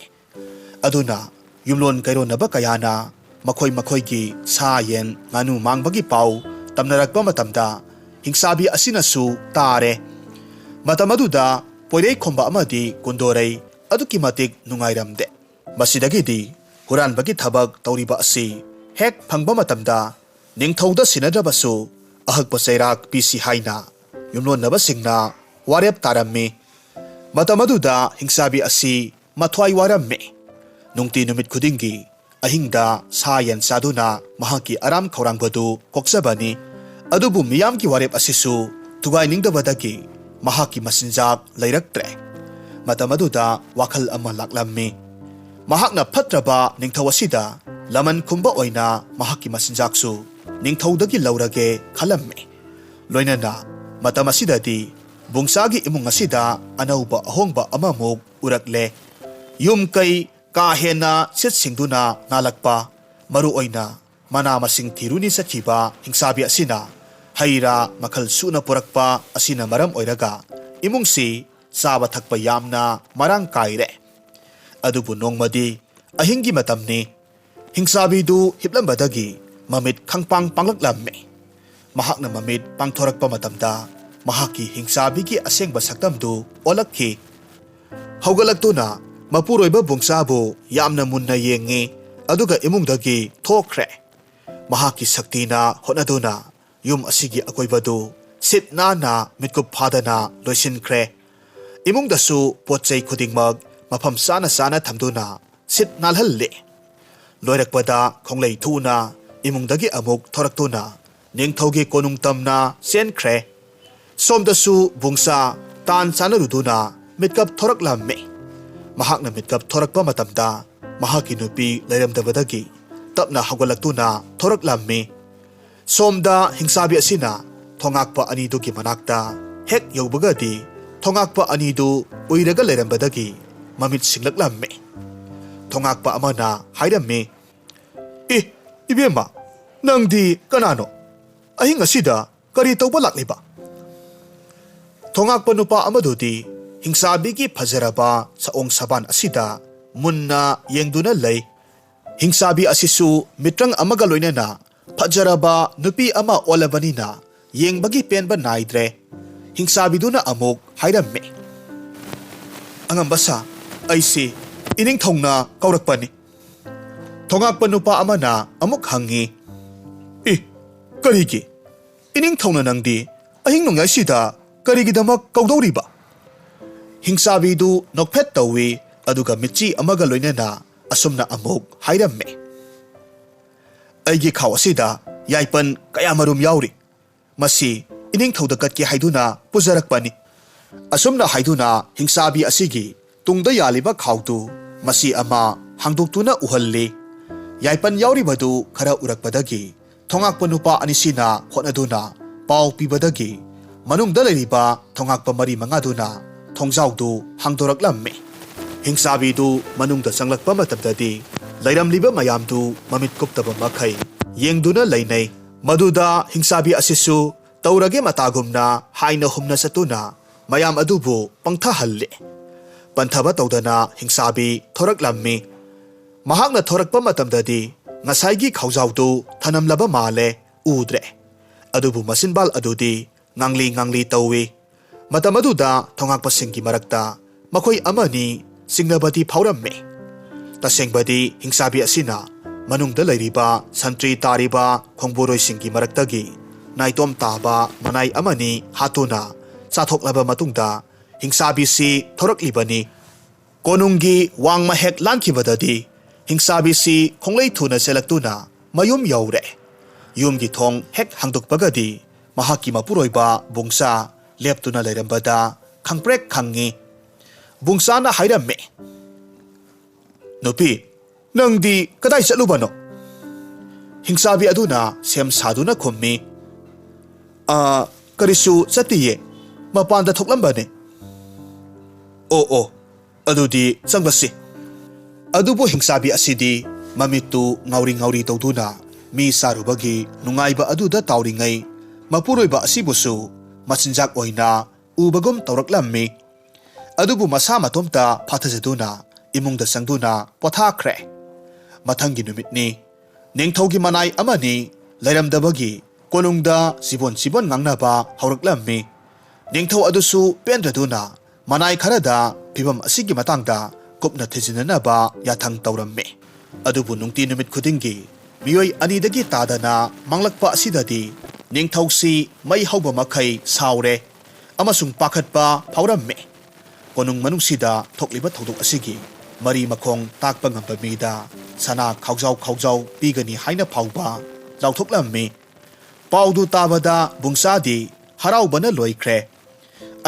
ꯑꯗꯨꯅ ꯌꯨꯝꯂꯣꯟ ꯀꯩꯔꯣꯟꯅꯕ ꯀꯌꯥꯅ ꯃꯈꯣꯏ ꯃꯈꯣꯏꯒꯤ ꯁꯥ ꯌꯦꯟ ꯉꯥꯅꯨ ꯃꯥꯡꯕꯒꯤ ꯄꯥꯎ ꯇꯝꯅꯔꯛꯄ ꯃꯇꯝꯗ ꯍꯤꯡꯆꯥꯕꯤ ꯑꯁꯤꯅꯁꯨ ꯇꯥꯔꯦ꯫ ꯃꯇꯝ ꯑꯗꯨꯗ ꯄꯣꯏꯔꯩꯈꯣꯝꯕ ꯑꯃꯗꯤ ꯀꯨꯟꯗꯣꯔꯩ ꯑꯗꯨꯛꯀꯤ ꯃꯇꯤꯛ ꯅꯨꯡꯉꯥꯏꯔꯝꯗꯦ꯫ ꯃꯁꯤꯗꯒꯤꯗꯤ ꯍꯨꯔꯥꯟꯕꯒꯤ ꯊꯕꯛ ꯇꯧꯔꯤꯕ ꯑꯁꯤ ꯍꯦꯛ ꯐꯪꯕ ꯃꯇꯝꯗ ꯅꯤꯡꯊꯧꯗ ꯁꯤꯟꯅꯗ꯭ꯔꯕꯁꯨ ꯑꯍꯛꯄ ꯆꯩꯔꯥꯛ ꯄꯤꯁꯤ ꯍꯥꯏꯅ ꯌꯨꯝꯂꯣꯟꯅꯕꯁꯤꯡꯅ ꯋꯥꯔꯦꯞ ꯇꯥꯔꯝꯃꯤ꯫ ꯃꯇꯝ ꯑꯗꯨꯗ ꯍꯤꯡꯆꯥꯕꯤ ꯑꯁꯤ ꯃꯊ꯭ꯋꯥꯏ ꯋꯥꯔꯝꯃꯤ꯫ ꯅꯨꯡꯇꯤ ꯅꯨꯃꯤꯠ ꯈꯨꯗꯤꯡꯒꯤ ꯑꯍꯤꯡꯗ ꯁꯥ ꯌꯦꯟ ꯆꯥꯗꯨꯅ ꯃꯍꯥꯛꯀꯤ ꯑꯔꯥꯝ ꯈꯧꯔꯥꯡꯕꯗꯨ ꯀꯣꯛꯆꯕꯅꯤ꯫ ꯑꯗꯨꯕꯨ ꯃꯤꯌꯥꯝꯒꯤ ꯋꯥꯔꯦꯞ ꯑꯁꯤꯁꯨ ꯊꯨꯒꯥꯏꯅꯤꯡꯗꯕꯗꯒꯤ ꯃꯍꯥꯛꯀꯤ ꯃꯆꯤꯟꯖꯥꯛ ꯂꯩꯔꯛꯇ꯭ꯔꯦ꯫ ꯃꯇꯝ ꯑꯗꯨꯗ ꯋꯥꯈꯜ ꯑꯃ ꯂꯥꯛꯂꯝꯃꯤ꯫ ꯃꯍꯥꯛꯅ ꯐꯠꯇ꯭ꯔꯕ ꯅꯤꯡꯊꯧ ꯑꯁꯤꯗ ꯂꯃꯟ ꯈꯨꯝꯕ ꯑꯣꯏꯅ ꯃꯍꯥꯛꯀꯤ ꯃꯆꯤꯟꯖꯥꯛꯁꯨ ꯅꯤꯡꯊꯧꯗꯒꯤ ꯂꯧꯔꯒꯦ ꯈꯜꯂꯝꯃꯤ꯫ ꯂꯣꯏꯅꯅ ꯃꯇꯝ ꯑꯁꯤꯗꯗꯤ ꯕꯨꯡꯆꯥꯒꯤ ꯏꯃꯨꯡ ꯑꯁꯤꯗ ꯑꯅꯧꯕ ꯑꯍꯣꯡꯕ ꯑꯃꯃꯨꯛ ꯎꯔꯛꯂꯦ꯫ ꯌꯨꯝ ꯀꯩ ꯀꯥ ꯍꯦꯟꯅ ꯁꯤꯠ ꯁꯤꯡꯗꯨꯅ ꯅꯥꯜꯂꯛꯄ, ꯃꯔꯨꯑꯣꯏꯅ ꯃꯅꯥ ꯃꯁꯤꯡ ꯊꯤꯔꯨꯅꯤ ꯆꯠꯈꯤꯕ ꯍꯤꯡꯆꯥꯕꯤ ꯑꯁꯤꯅ ꯍꯩ ꯔꯥ ꯃꯈꯜ ꯁꯨꯅ ꯄꯨꯔꯛꯄ ꯑꯁꯤꯅ ꯃꯔꯝ ꯑꯣꯏꯔꯒ ꯏꯃꯨꯡꯁꯤ ꯆꯥꯕ ꯊꯛꯄ ꯌꯥꯝꯅ ꯃꯔꯥꯡ ꯀꯥꯏꯔꯦ꯫ ꯑꯗꯨꯕꯨ ꯅꯣꯡꯃꯗꯤ ꯑꯍꯤꯡꯒꯤ ꯃꯇꯝꯅꯤ꯫ ꯍꯤꯡꯆꯥꯕꯤꯗꯨ ꯍꯤꯞꯂꯝꯕꯗꯒꯤ ꯃꯃꯤꯠ ꯈꯪꯄꯥꯡ ꯄꯥꯡꯂꯛꯂꯝꯃꯤ꯫ ꯃꯍꯥꯛꯅ ꯃꯃꯤꯠ ꯄꯥꯡꯊꯣꯔꯛꯄ ꯃꯇꯝꯗ ꯃꯍꯥꯛꯀꯤ ꯍꯤꯡꯆꯥꯕꯤꯒꯤ ꯑꯁꯦꯡꯕ ꯁꯛꯇꯝꯗꯨ ꯑꯣꯜꯂꯛꯈꯤ꯫ ꯍꯧꯒꯠꯂꯛꯇꯨꯅ ꯃꯄꯨꯔꯣꯏꯕ ꯕꯨꯡꯆꯥꯕꯨ ꯌꯥꯝꯅ ꯃꯨꯟꯅ ꯌꯦꯡꯉꯤ, ꯑꯗꯨꯒ ꯏꯃꯨꯡꯗꯒꯤ ꯊꯣꯛꯈ꯭ꯔꯦ꯫ ꯃꯍꯥꯛꯀꯤ ꯁꯛꯇꯤꯅ ꯍꯣꯠꯅꯗꯨꯅ ꯌꯨꯝ ꯑꯁꯤꯒꯤ ꯑꯀꯣꯏꯕꯗꯨ ꯁꯤꯠ ꯅꯥꯟꯅ ꯃꯤꯠꯀꯨꯞ ꯐꯥꯗꯅ ꯂꯣꯏꯁꯤꯟꯈ꯭ꯔꯦ꯫ ꯏꯃꯨꯡꯗꯁꯨ ꯄꯣꯠ ꯆꯩ ꯈꯨꯗꯤꯡꯃꯛ ꯃꯐꯝ ꯆꯥꯅ ꯆꯥꯅ ꯊꯝꯗꯨꯅ ꯁꯤꯠ ꯅꯥꯜꯍꯜꯂꯤ꯫ ꯂꯣꯏꯔꯛꯄꯗ ꯈꯣꯡꯂꯩ ꯊꯨꯅ ꯏꯃꯨꯡꯗꯒꯤ ꯑꯃꯨꯛ ꯊꯣꯔꯛꯇꯨꯅ ꯅꯤꯡꯊꯧꯒꯤ ꯀꯣꯅꯨꯡ ꯇꯝꯅ ꯆꯦꯟꯈ꯭ꯔꯦ꯫ ꯁꯣꯝꯗꯁꯨ ꯕꯨꯡꯁꯥ ꯇꯥꯟ ꯆꯥꯅꯔꯨꯗꯨꯅ ꯃꯤꯠꯀꯞ ꯊꯣꯔꯛꯂꯝꯃꯤ꯫ ꯃꯍꯥꯛꯅ ꯃꯤꯠꯀꯞ ꯊꯣꯔꯛꯄ ꯃꯇꯝꯗ ꯃꯍꯥꯛꯀꯤ ꯅꯨꯄꯤ ꯂꯩꯔꯝꯗꯕꯗꯒꯤ ꯇꯞꯅ ꯍꯧꯒꯠꯂꯛꯇꯨꯅ ꯊꯣꯔꯛꯂꯝꯃꯤ꯫ ꯁꯣꯝꯗ ꯍꯤꯡꯆꯥꯕꯤ ꯑꯁꯤꯅ ꯊꯣꯉꯥꯛꯄ ꯑꯅꯤꯗꯨꯒꯤ ꯃꯅꯥꯛꯇ ꯍꯦꯛ ꯌꯧꯕꯒꯗꯤ ꯊꯣꯉꯥꯛꯄ ꯑꯅꯤꯗꯨ ꯎꯏꯔꯒ ꯂꯩꯔꯝꯕꯗꯒꯤ ꯃꯃꯤꯠ ꯁꯤꯡꯂꯛꯂꯝꯃꯤ꯫ ꯊꯣꯉꯥꯛꯄ ꯑꯃꯅ ꯍꯥꯏꯔꯝꯃꯤ, "ꯑꯦ, ꯏꯕꯦꯝꯃ, ꯅꯪꯗꯤ ꯀꯅꯥꯅꯣ? ꯑꯍꯤꯡ ꯑꯁꯤꯗ ꯀꯔꯤ ꯇꯧꯕ ꯂꯥꯛꯂꯤꯕ?" ꯊꯣꯉꯥꯛꯄ ꯅꯨꯄꯥ ꯑꯃꯗꯨꯗꯤ ꯍꯤꯡꯆꯥꯕꯤꯒꯤ ꯐꯖꯔꯕ ꯁꯑꯣꯡ ꯁꯕꯥꯟ ꯑꯁꯤꯗ ꯃꯨꯟꯅ ꯌꯦꯡꯗꯨꯅ ꯂꯩ꯫ ꯍꯤꯡꯆꯥꯕꯤ ꯑꯁꯤꯁꯨ ꯃꯤꯇ꯭ꯔꯪ ꯑꯃꯒ ꯂꯣꯏꯅꯅ ꯐꯖꯔꯕ ꯅꯨꯄꯤ ꯑꯃ ꯑꯣꯜꯂꯕꯅꯤꯅ ꯌꯦꯡꯕꯒꯤ ꯄꯦꯟꯕ ꯅꯥꯏꯗ꯭ꯔꯦ꯫ ꯍꯤꯡꯆꯥꯕꯤꯗꯨꯅ ꯑꯃꯨꯛ ꯍꯥꯏꯔꯝꯃꯤ, "ꯑꯉꯝꯕ ꯁꯥ, ꯑꯩꯁꯤ ꯏꯅꯤꯡꯊꯧꯅ ꯀꯧꯔꯛꯄꯅꯤ꯫" ꯊꯣꯉꯥꯛꯄ ꯅꯨꯄꯥ ꯑꯃꯅ ꯑꯃꯨꯛ ꯍꯪꯉꯤ, "ꯑꯦ, ꯀꯔꯤꯒꯤ? ꯏꯅꯤꯡꯊꯧꯅ ꯅꯪꯗꯤ ꯑꯍꯤꯡ ꯅꯣꯡꯌꯥꯏꯁꯤꯗ ꯀꯔꯤꯒꯤꯗꯃꯛ ꯀꯧꯗꯧꯔꯤꯕ?" ꯍꯤꯡꯆꯥꯕꯤꯗꯨ ꯅꯣꯛꯐꯦꯠ ꯇꯧꯏ, ꯑꯗꯨꯒ ꯃꯤꯠꯆꯤ ꯑꯃꯒ ꯂꯣꯏꯅꯅ ꯑꯁꯨꯝꯅ ꯑꯃꯨꯛ ꯍꯥꯏꯔꯝꯃꯤ, "ꯑꯩꯒꯤ ꯈꯥꯎ ꯑꯁꯤꯗ ꯌꯥꯏꯄꯟ ꯀꯌꯥ ꯃꯔꯨꯝ ꯌꯥꯎꯔꯤ꯫ ꯃꯁꯤ ꯏꯅꯤꯡꯊꯧꯗ ꯀꯠꯀꯦ ꯍꯥꯏꯗꯨꯅ ꯄꯨꯖꯔꯛꯄꯅꯤ꯫" ꯑꯁꯨꯝꯅ ꯍꯥꯏꯗꯨꯅ ꯍꯤꯡꯆꯥꯕꯤ ꯑꯁꯤꯒꯤ ꯇꯨꯡꯗ ꯌꯥꯜꯂꯤꯕ ꯈꯥꯎꯗꯨ ꯃꯆꯤ ꯑꯃ ꯍꯥꯡꯗꯣꯛꯇꯨꯅ ꯎꯍꯜꯂꯤ꯫ ꯌꯥꯏꯄꯟ ꯌꯥꯎꯔꯤꯕꯗꯨ ꯈꯔ ꯎꯔꯛꯄꯗꯒꯤ ꯊꯣꯉꯥꯛꯄ ꯅꯨꯄꯥ ꯑꯅꯤꯁꯤꯅ ꯍꯣꯠꯅꯗꯨꯅ ꯄꯥꯎ ꯄꯤꯕꯗꯒꯤ ꯃꯅꯨꯡꯗ ꯂꯩꯔꯤꯕ ꯊꯣꯉꯥꯛꯄ ꯃꯔꯤ ꯃꯉꯥꯗꯨꯅ ꯊꯣꯡꯖꯥꯎꯗꯨ ꯍꯥꯡꯗꯣꯔꯛꯂꯝꯃꯤ꯫ ꯍꯤꯡꯆꯥꯕꯤꯗꯨ ꯃꯅꯨꯡꯗ ꯆꯪꯂꯛꯄ ꯃꯇꯝꯗꯗꯤ ꯂꯩꯔꯝꯂꯤꯕ ꯃꯌꯥꯝꯗꯨ ꯃꯃꯤꯠ ꯀꯨꯞꯇꯕ ꯃꯈꯩ ꯌꯦꯡꯗꯨꯅ ꯂꯩꯅꯩ꯫ ꯃꯗꯨꯗ ꯍꯤꯡꯆꯥꯕꯤ ꯑꯁꯤꯁꯨ ꯇꯧꯔꯒꯦ ꯃꯇꯥꯒꯨꯝꯅ ꯍꯥꯏꯅ ꯍꯨꯝꯅ ꯆꯠꯇꯨꯅ ꯃꯌꯥꯝ ꯑꯗꯨꯕꯨ ꯄꯪꯊꯍꯜꯂꯦ꯫ ꯄꯟꯊꯕ ꯇꯧꯗꯅ ꯍꯤꯡꯆꯥꯕꯤ ꯊꯣꯔꯛꯂꯝꯃꯤ꯫ ꯃꯍꯥꯛꯅ ꯊꯣꯔꯛꯄ ꯃꯇꯝꯗꯗꯤ ꯉꯁꯥꯏꯒꯤ ꯈꯥꯎꯖꯥꯎꯗꯨ ꯊꯅꯝꯂꯕ ꯃꯥꯜꯂꯦ, ꯎꯗ꯭ꯔꯦ꯫ ꯑꯗꯨꯕꯨ ꯃꯆꯤꯟꯕꯥꯜ ꯑꯗꯨꯗꯤ ꯉꯥꯡꯂꯤ ꯉꯥꯡꯂꯤ ꯇꯧꯏ꯫ ꯃꯇꯝ ꯑꯗꯨꯗ ꯊꯣꯉꯥꯛꯄꯁꯤꯡꯒꯤ ꯃꯔꯛꯇ ꯃꯈꯣꯏ ꯑꯃꯅꯤ ꯆꯤꯡꯅꯕꯗꯤ ꯐꯥꯎꯔꯝꯃꯤ꯫ ꯇꯁꯦꯡꯕꯗꯤ ꯍꯤꯡꯆꯥꯕꯤ ꯑꯁꯤꯅ ꯃꯅꯨꯡꯗ ꯂꯩꯔꯤꯕ ꯁꯟꯇ꯭ꯔꯤ ꯇꯥꯔꯤꯕ ꯈꯣꯡꯕꯨꯔꯣꯏꯁꯤꯡꯒꯤ ꯃꯔꯛꯇꯒꯤ ꯅꯥꯏꯇꯣꯝ ꯇꯥꯕ ꯃꯅꯥꯏ ꯑꯃꯅꯤ ꯍꯥꯠꯇꯨꯅ ꯆꯥꯊꯣꯛꯂꯕ ꯃꯇꯨꯡꯗ ꯍꯤꯡꯆꯥꯕꯤꯁꯤ ꯊꯣꯔꯛꯂꯤꯕꯅꯤ꯫ ꯀꯣꯅꯨꯡꯒꯤ ꯋꯥꯡꯃ ꯍꯦꯛ ꯂꯥꯟꯈꯤꯕꯗꯗꯤ ꯍꯤꯡꯆꯥꯕꯤꯁꯤ ꯈꯣꯡꯂꯩ ꯊꯨꯅ ꯆꯦꯜꯂꯛꯇꯨꯅ ꯃꯌꯨꯝ ꯌꯧꯔꯦ꯫ ꯌꯨꯝꯒꯤ ꯊꯣꯡ ꯍꯦꯛ ꯍꯥꯡꯗꯣꯛꯄꯒꯗꯤ ꯃꯍꯥꯛꯀꯤ ꯃꯄꯨꯔꯣꯏꯕ ꯕꯨꯡꯆꯥ ꯂꯦꯞꯇꯨꯅ ꯂꯩꯔꯝꯕꯗ ꯈꯪꯄ꯭ꯔꯦꯛ ꯈꯪꯉꯤ꯫ ꯕꯨꯡꯆꯥꯅ ꯍꯥꯏꯔꯝꯃꯤ, "ꯅꯨꯄꯤ, ꯅꯪꯗꯤ ꯀꯗꯥꯏ ꯆꯠꯂꯨꯕꯅꯣ?" ꯍꯤꯡꯆꯥꯕꯤ ꯑꯗꯨꯅ ꯁꯦꯝ ꯁꯥꯗꯨꯅ ꯈꯨꯝꯃꯤ, "ꯑ, ꯀꯔꯤꯁꯨ ꯆꯠꯇꯤꯌꯦ, ꯃꯄꯥꯟꯗ ꯊꯣꯛꯂꯝꯕꯅꯦ꯫" "ꯑꯣ ꯑꯣ, ꯑꯗꯨꯗꯤ ꯆꯪꯂꯁꯤ꯫" ꯑꯗꯨꯕꯨ ꯍꯤꯡꯆꯥꯕꯤ ꯑꯁꯤꯗꯤ ꯃꯃꯤꯠꯇꯨ ꯉꯥꯎꯔꯤ ꯉꯥꯎꯔꯤ ꯇꯧꯗꯨꯅ ꯃꯤ ꯆꯥꯔꯨꯕꯒꯤ ꯅꯨꯡꯉꯥꯏꯕ ꯑꯗꯨꯗ ꯇꯥꯎꯔꯤꯉꯩ, ꯃꯄꯨꯔꯣꯏꯕ ꯑꯁꯤꯕꯨꯁꯨ ꯃꯆꯤꯟꯖꯥꯛ ꯑꯣꯏꯅ ꯎꯕꯒꯨꯝ ꯇꯧꯔꯛꯂꯝꯃꯤ꯫ ꯑꯗꯨꯕꯨ ꯃꯁꯥ ꯃꯇꯣꯝꯇ ꯐꯥꯊꯖꯗꯨꯅ ꯏꯃꯨꯡꯗ ꯆꯪꯗꯨꯅ ꯄꯣꯊꯥꯈ꯭ꯔꯦ꯫ ꯃꯊꯪꯒꯤ ꯅꯨꯃꯤꯠꯅꯤ꯫ ꯅꯤꯡꯊꯧꯒꯤ ꯃꯅꯥꯏ ꯑꯃꯅꯤ ꯂꯩꯔꯝꯗꯕꯒꯤ ꯀꯣꯅꯨꯡꯗ ꯆꯤꯕꯣꯟ ꯆꯤꯕꯣꯟ ꯉꯥꯡꯅꯕ ꯍꯧꯔꯛꯂꯝꯃꯤ꯫ ꯅꯤꯡꯊꯧ ꯑꯗꯨꯁꯨ ꯄꯦꯟꯗ꯭ꯔꯗꯨꯅ ꯃꯅꯥꯏ ꯈꯔꯗ ꯐꯤꯚꯝ ꯑꯁꯤꯒꯤ ꯃꯇꯥꯡꯗ ꯀꯨꯞꯅ ꯊꯤꯖꯤꯟꯅꯅꯕ ꯌꯥꯊꯪ ꯇꯧꯔꯝꯃꯤ꯫ ꯑꯗꯨꯕꯨ ꯅꯨꯡꯇꯤ ꯅꯨꯃꯤꯠ ꯈꯨꯗꯤꯡꯒꯤ ꯃꯤꯑꯣꯏ ꯑꯅꯤꯗꯒꯤ ꯇꯥꯗꯅ ꯃꯥꯡꯂꯛꯄ ꯑꯁꯤꯗꯗꯤ ꯅꯤꯡꯊꯧꯁꯤ ꯃꯩ ꯍꯧꯕ ꯃꯈꯩ ꯁꯥꯎꯔꯦ ꯑꯃꯁꯨꯡ ꯄꯥꯈꯠꯄ ꯐꯥꯎꯔꯝꯃꯤ꯫ ꯀꯣꯅꯨꯡ ꯃꯅꯨꯡꯁꯤꯗ ꯊꯣꯛꯂꯤꯕ ꯊꯧꯗꯣꯛ ꯑꯁꯤꯒꯤ ꯃꯔꯤ ꯃꯈꯣꯡ ꯇꯥꯛꯄ ꯉꯝꯕ ꯃꯤꯗ ꯁꯅꯥ ꯈꯥꯎꯖꯥꯎ ꯈꯥꯎꯖꯥꯎ ꯄꯤꯒꯅꯤ ꯍꯥꯏꯅ ꯐꯥꯎꯕ ꯂꯥꯎꯊꯣꯛꯂꯝꯃꯤ꯫ ꯄꯥꯎꯗꯨ ꯇꯥꯕꯗ ꯕꯨꯡꯆꯥꯗꯤ ꯍꯔꯥꯎꯕꯅ ꯂꯣꯏꯈ꯭ꯔꯦ꯫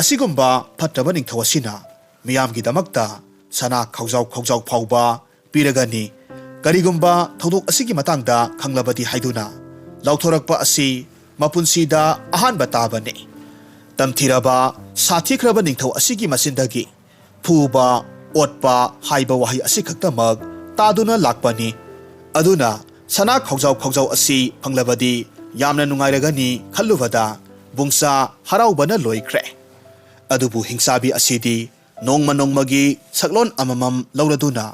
ꯑꯁꯤꯒꯨꯝꯕ ꯐꯠꯇꯕ ꯅꯤꯡꯊꯧ ꯑꯁꯤꯅ ꯃꯤꯌꯥꯝꯒꯤꯗꯃꯛꯇ ꯁꯅꯥ ꯈꯥꯎꯖꯥꯎ ꯈꯥꯎꯖꯥꯎ ꯐꯥꯎꯕ ꯄꯤꯔꯒꯅꯤ, ꯀꯔꯤꯒꯨꯝꯕ ꯊꯧꯗꯣꯛ ꯑꯁꯤꯒꯤ ꯃꯇꯥꯡꯗ ꯈꯪꯂꯕꯗꯤ ꯍꯥꯏꯗꯨꯅ ꯂꯥꯎꯊꯣꯔꯛꯄ ꯑꯁꯤ ꯃꯄꯨꯟꯁꯤꯗ ꯑꯍꯥꯟꯕ ꯇꯥꯕꯅꯤ꯫ ꯇꯝꯊꯤꯔꯕ, ꯁꯥꯊꯤꯈ꯭ꯔꯕ ꯅꯤꯡꯊꯧ ꯑꯁꯤꯒꯤ ꯃꯆꯤꯟꯗꯒꯤ ꯐꯨꯕ, ꯑꯣꯠꯄ ꯍꯥꯏꯕ ꯋꯥꯍꯩ ꯑꯁꯤꯈꯛꯇꯃꯛ ꯇꯥꯗꯨꯅ ꯂꯥꯛꯄꯅꯤ꯫ ꯑꯗꯨꯅ ꯁꯅꯥ ꯈꯥꯎꯖꯥꯎ ꯈꯥꯎꯖꯥꯎ ꯑꯁꯤ ꯐꯪꯂꯕꯗꯤ ꯌꯥꯝꯅ ꯅꯨꯡꯉꯥꯏꯔꯒꯅꯤ ꯈꯜꯂꯨꯕꯗ ꯕꯨꯡꯆꯥ ꯍꯔꯥꯎꯕꯅ ꯂꯣꯏꯈ꯭ꯔꯦ꯫ ꯑꯗꯨꯕꯨ ꯍꯤꯡꯆꯥꯕꯤ ꯑꯁꯤꯗꯤ ꯅꯣꯡꯃ ꯅꯣꯡꯃꯒꯤ ꯁꯛꯂꯣꯟ ꯑꯃꯃꯝ ꯂꯧꯔꯗꯨꯅ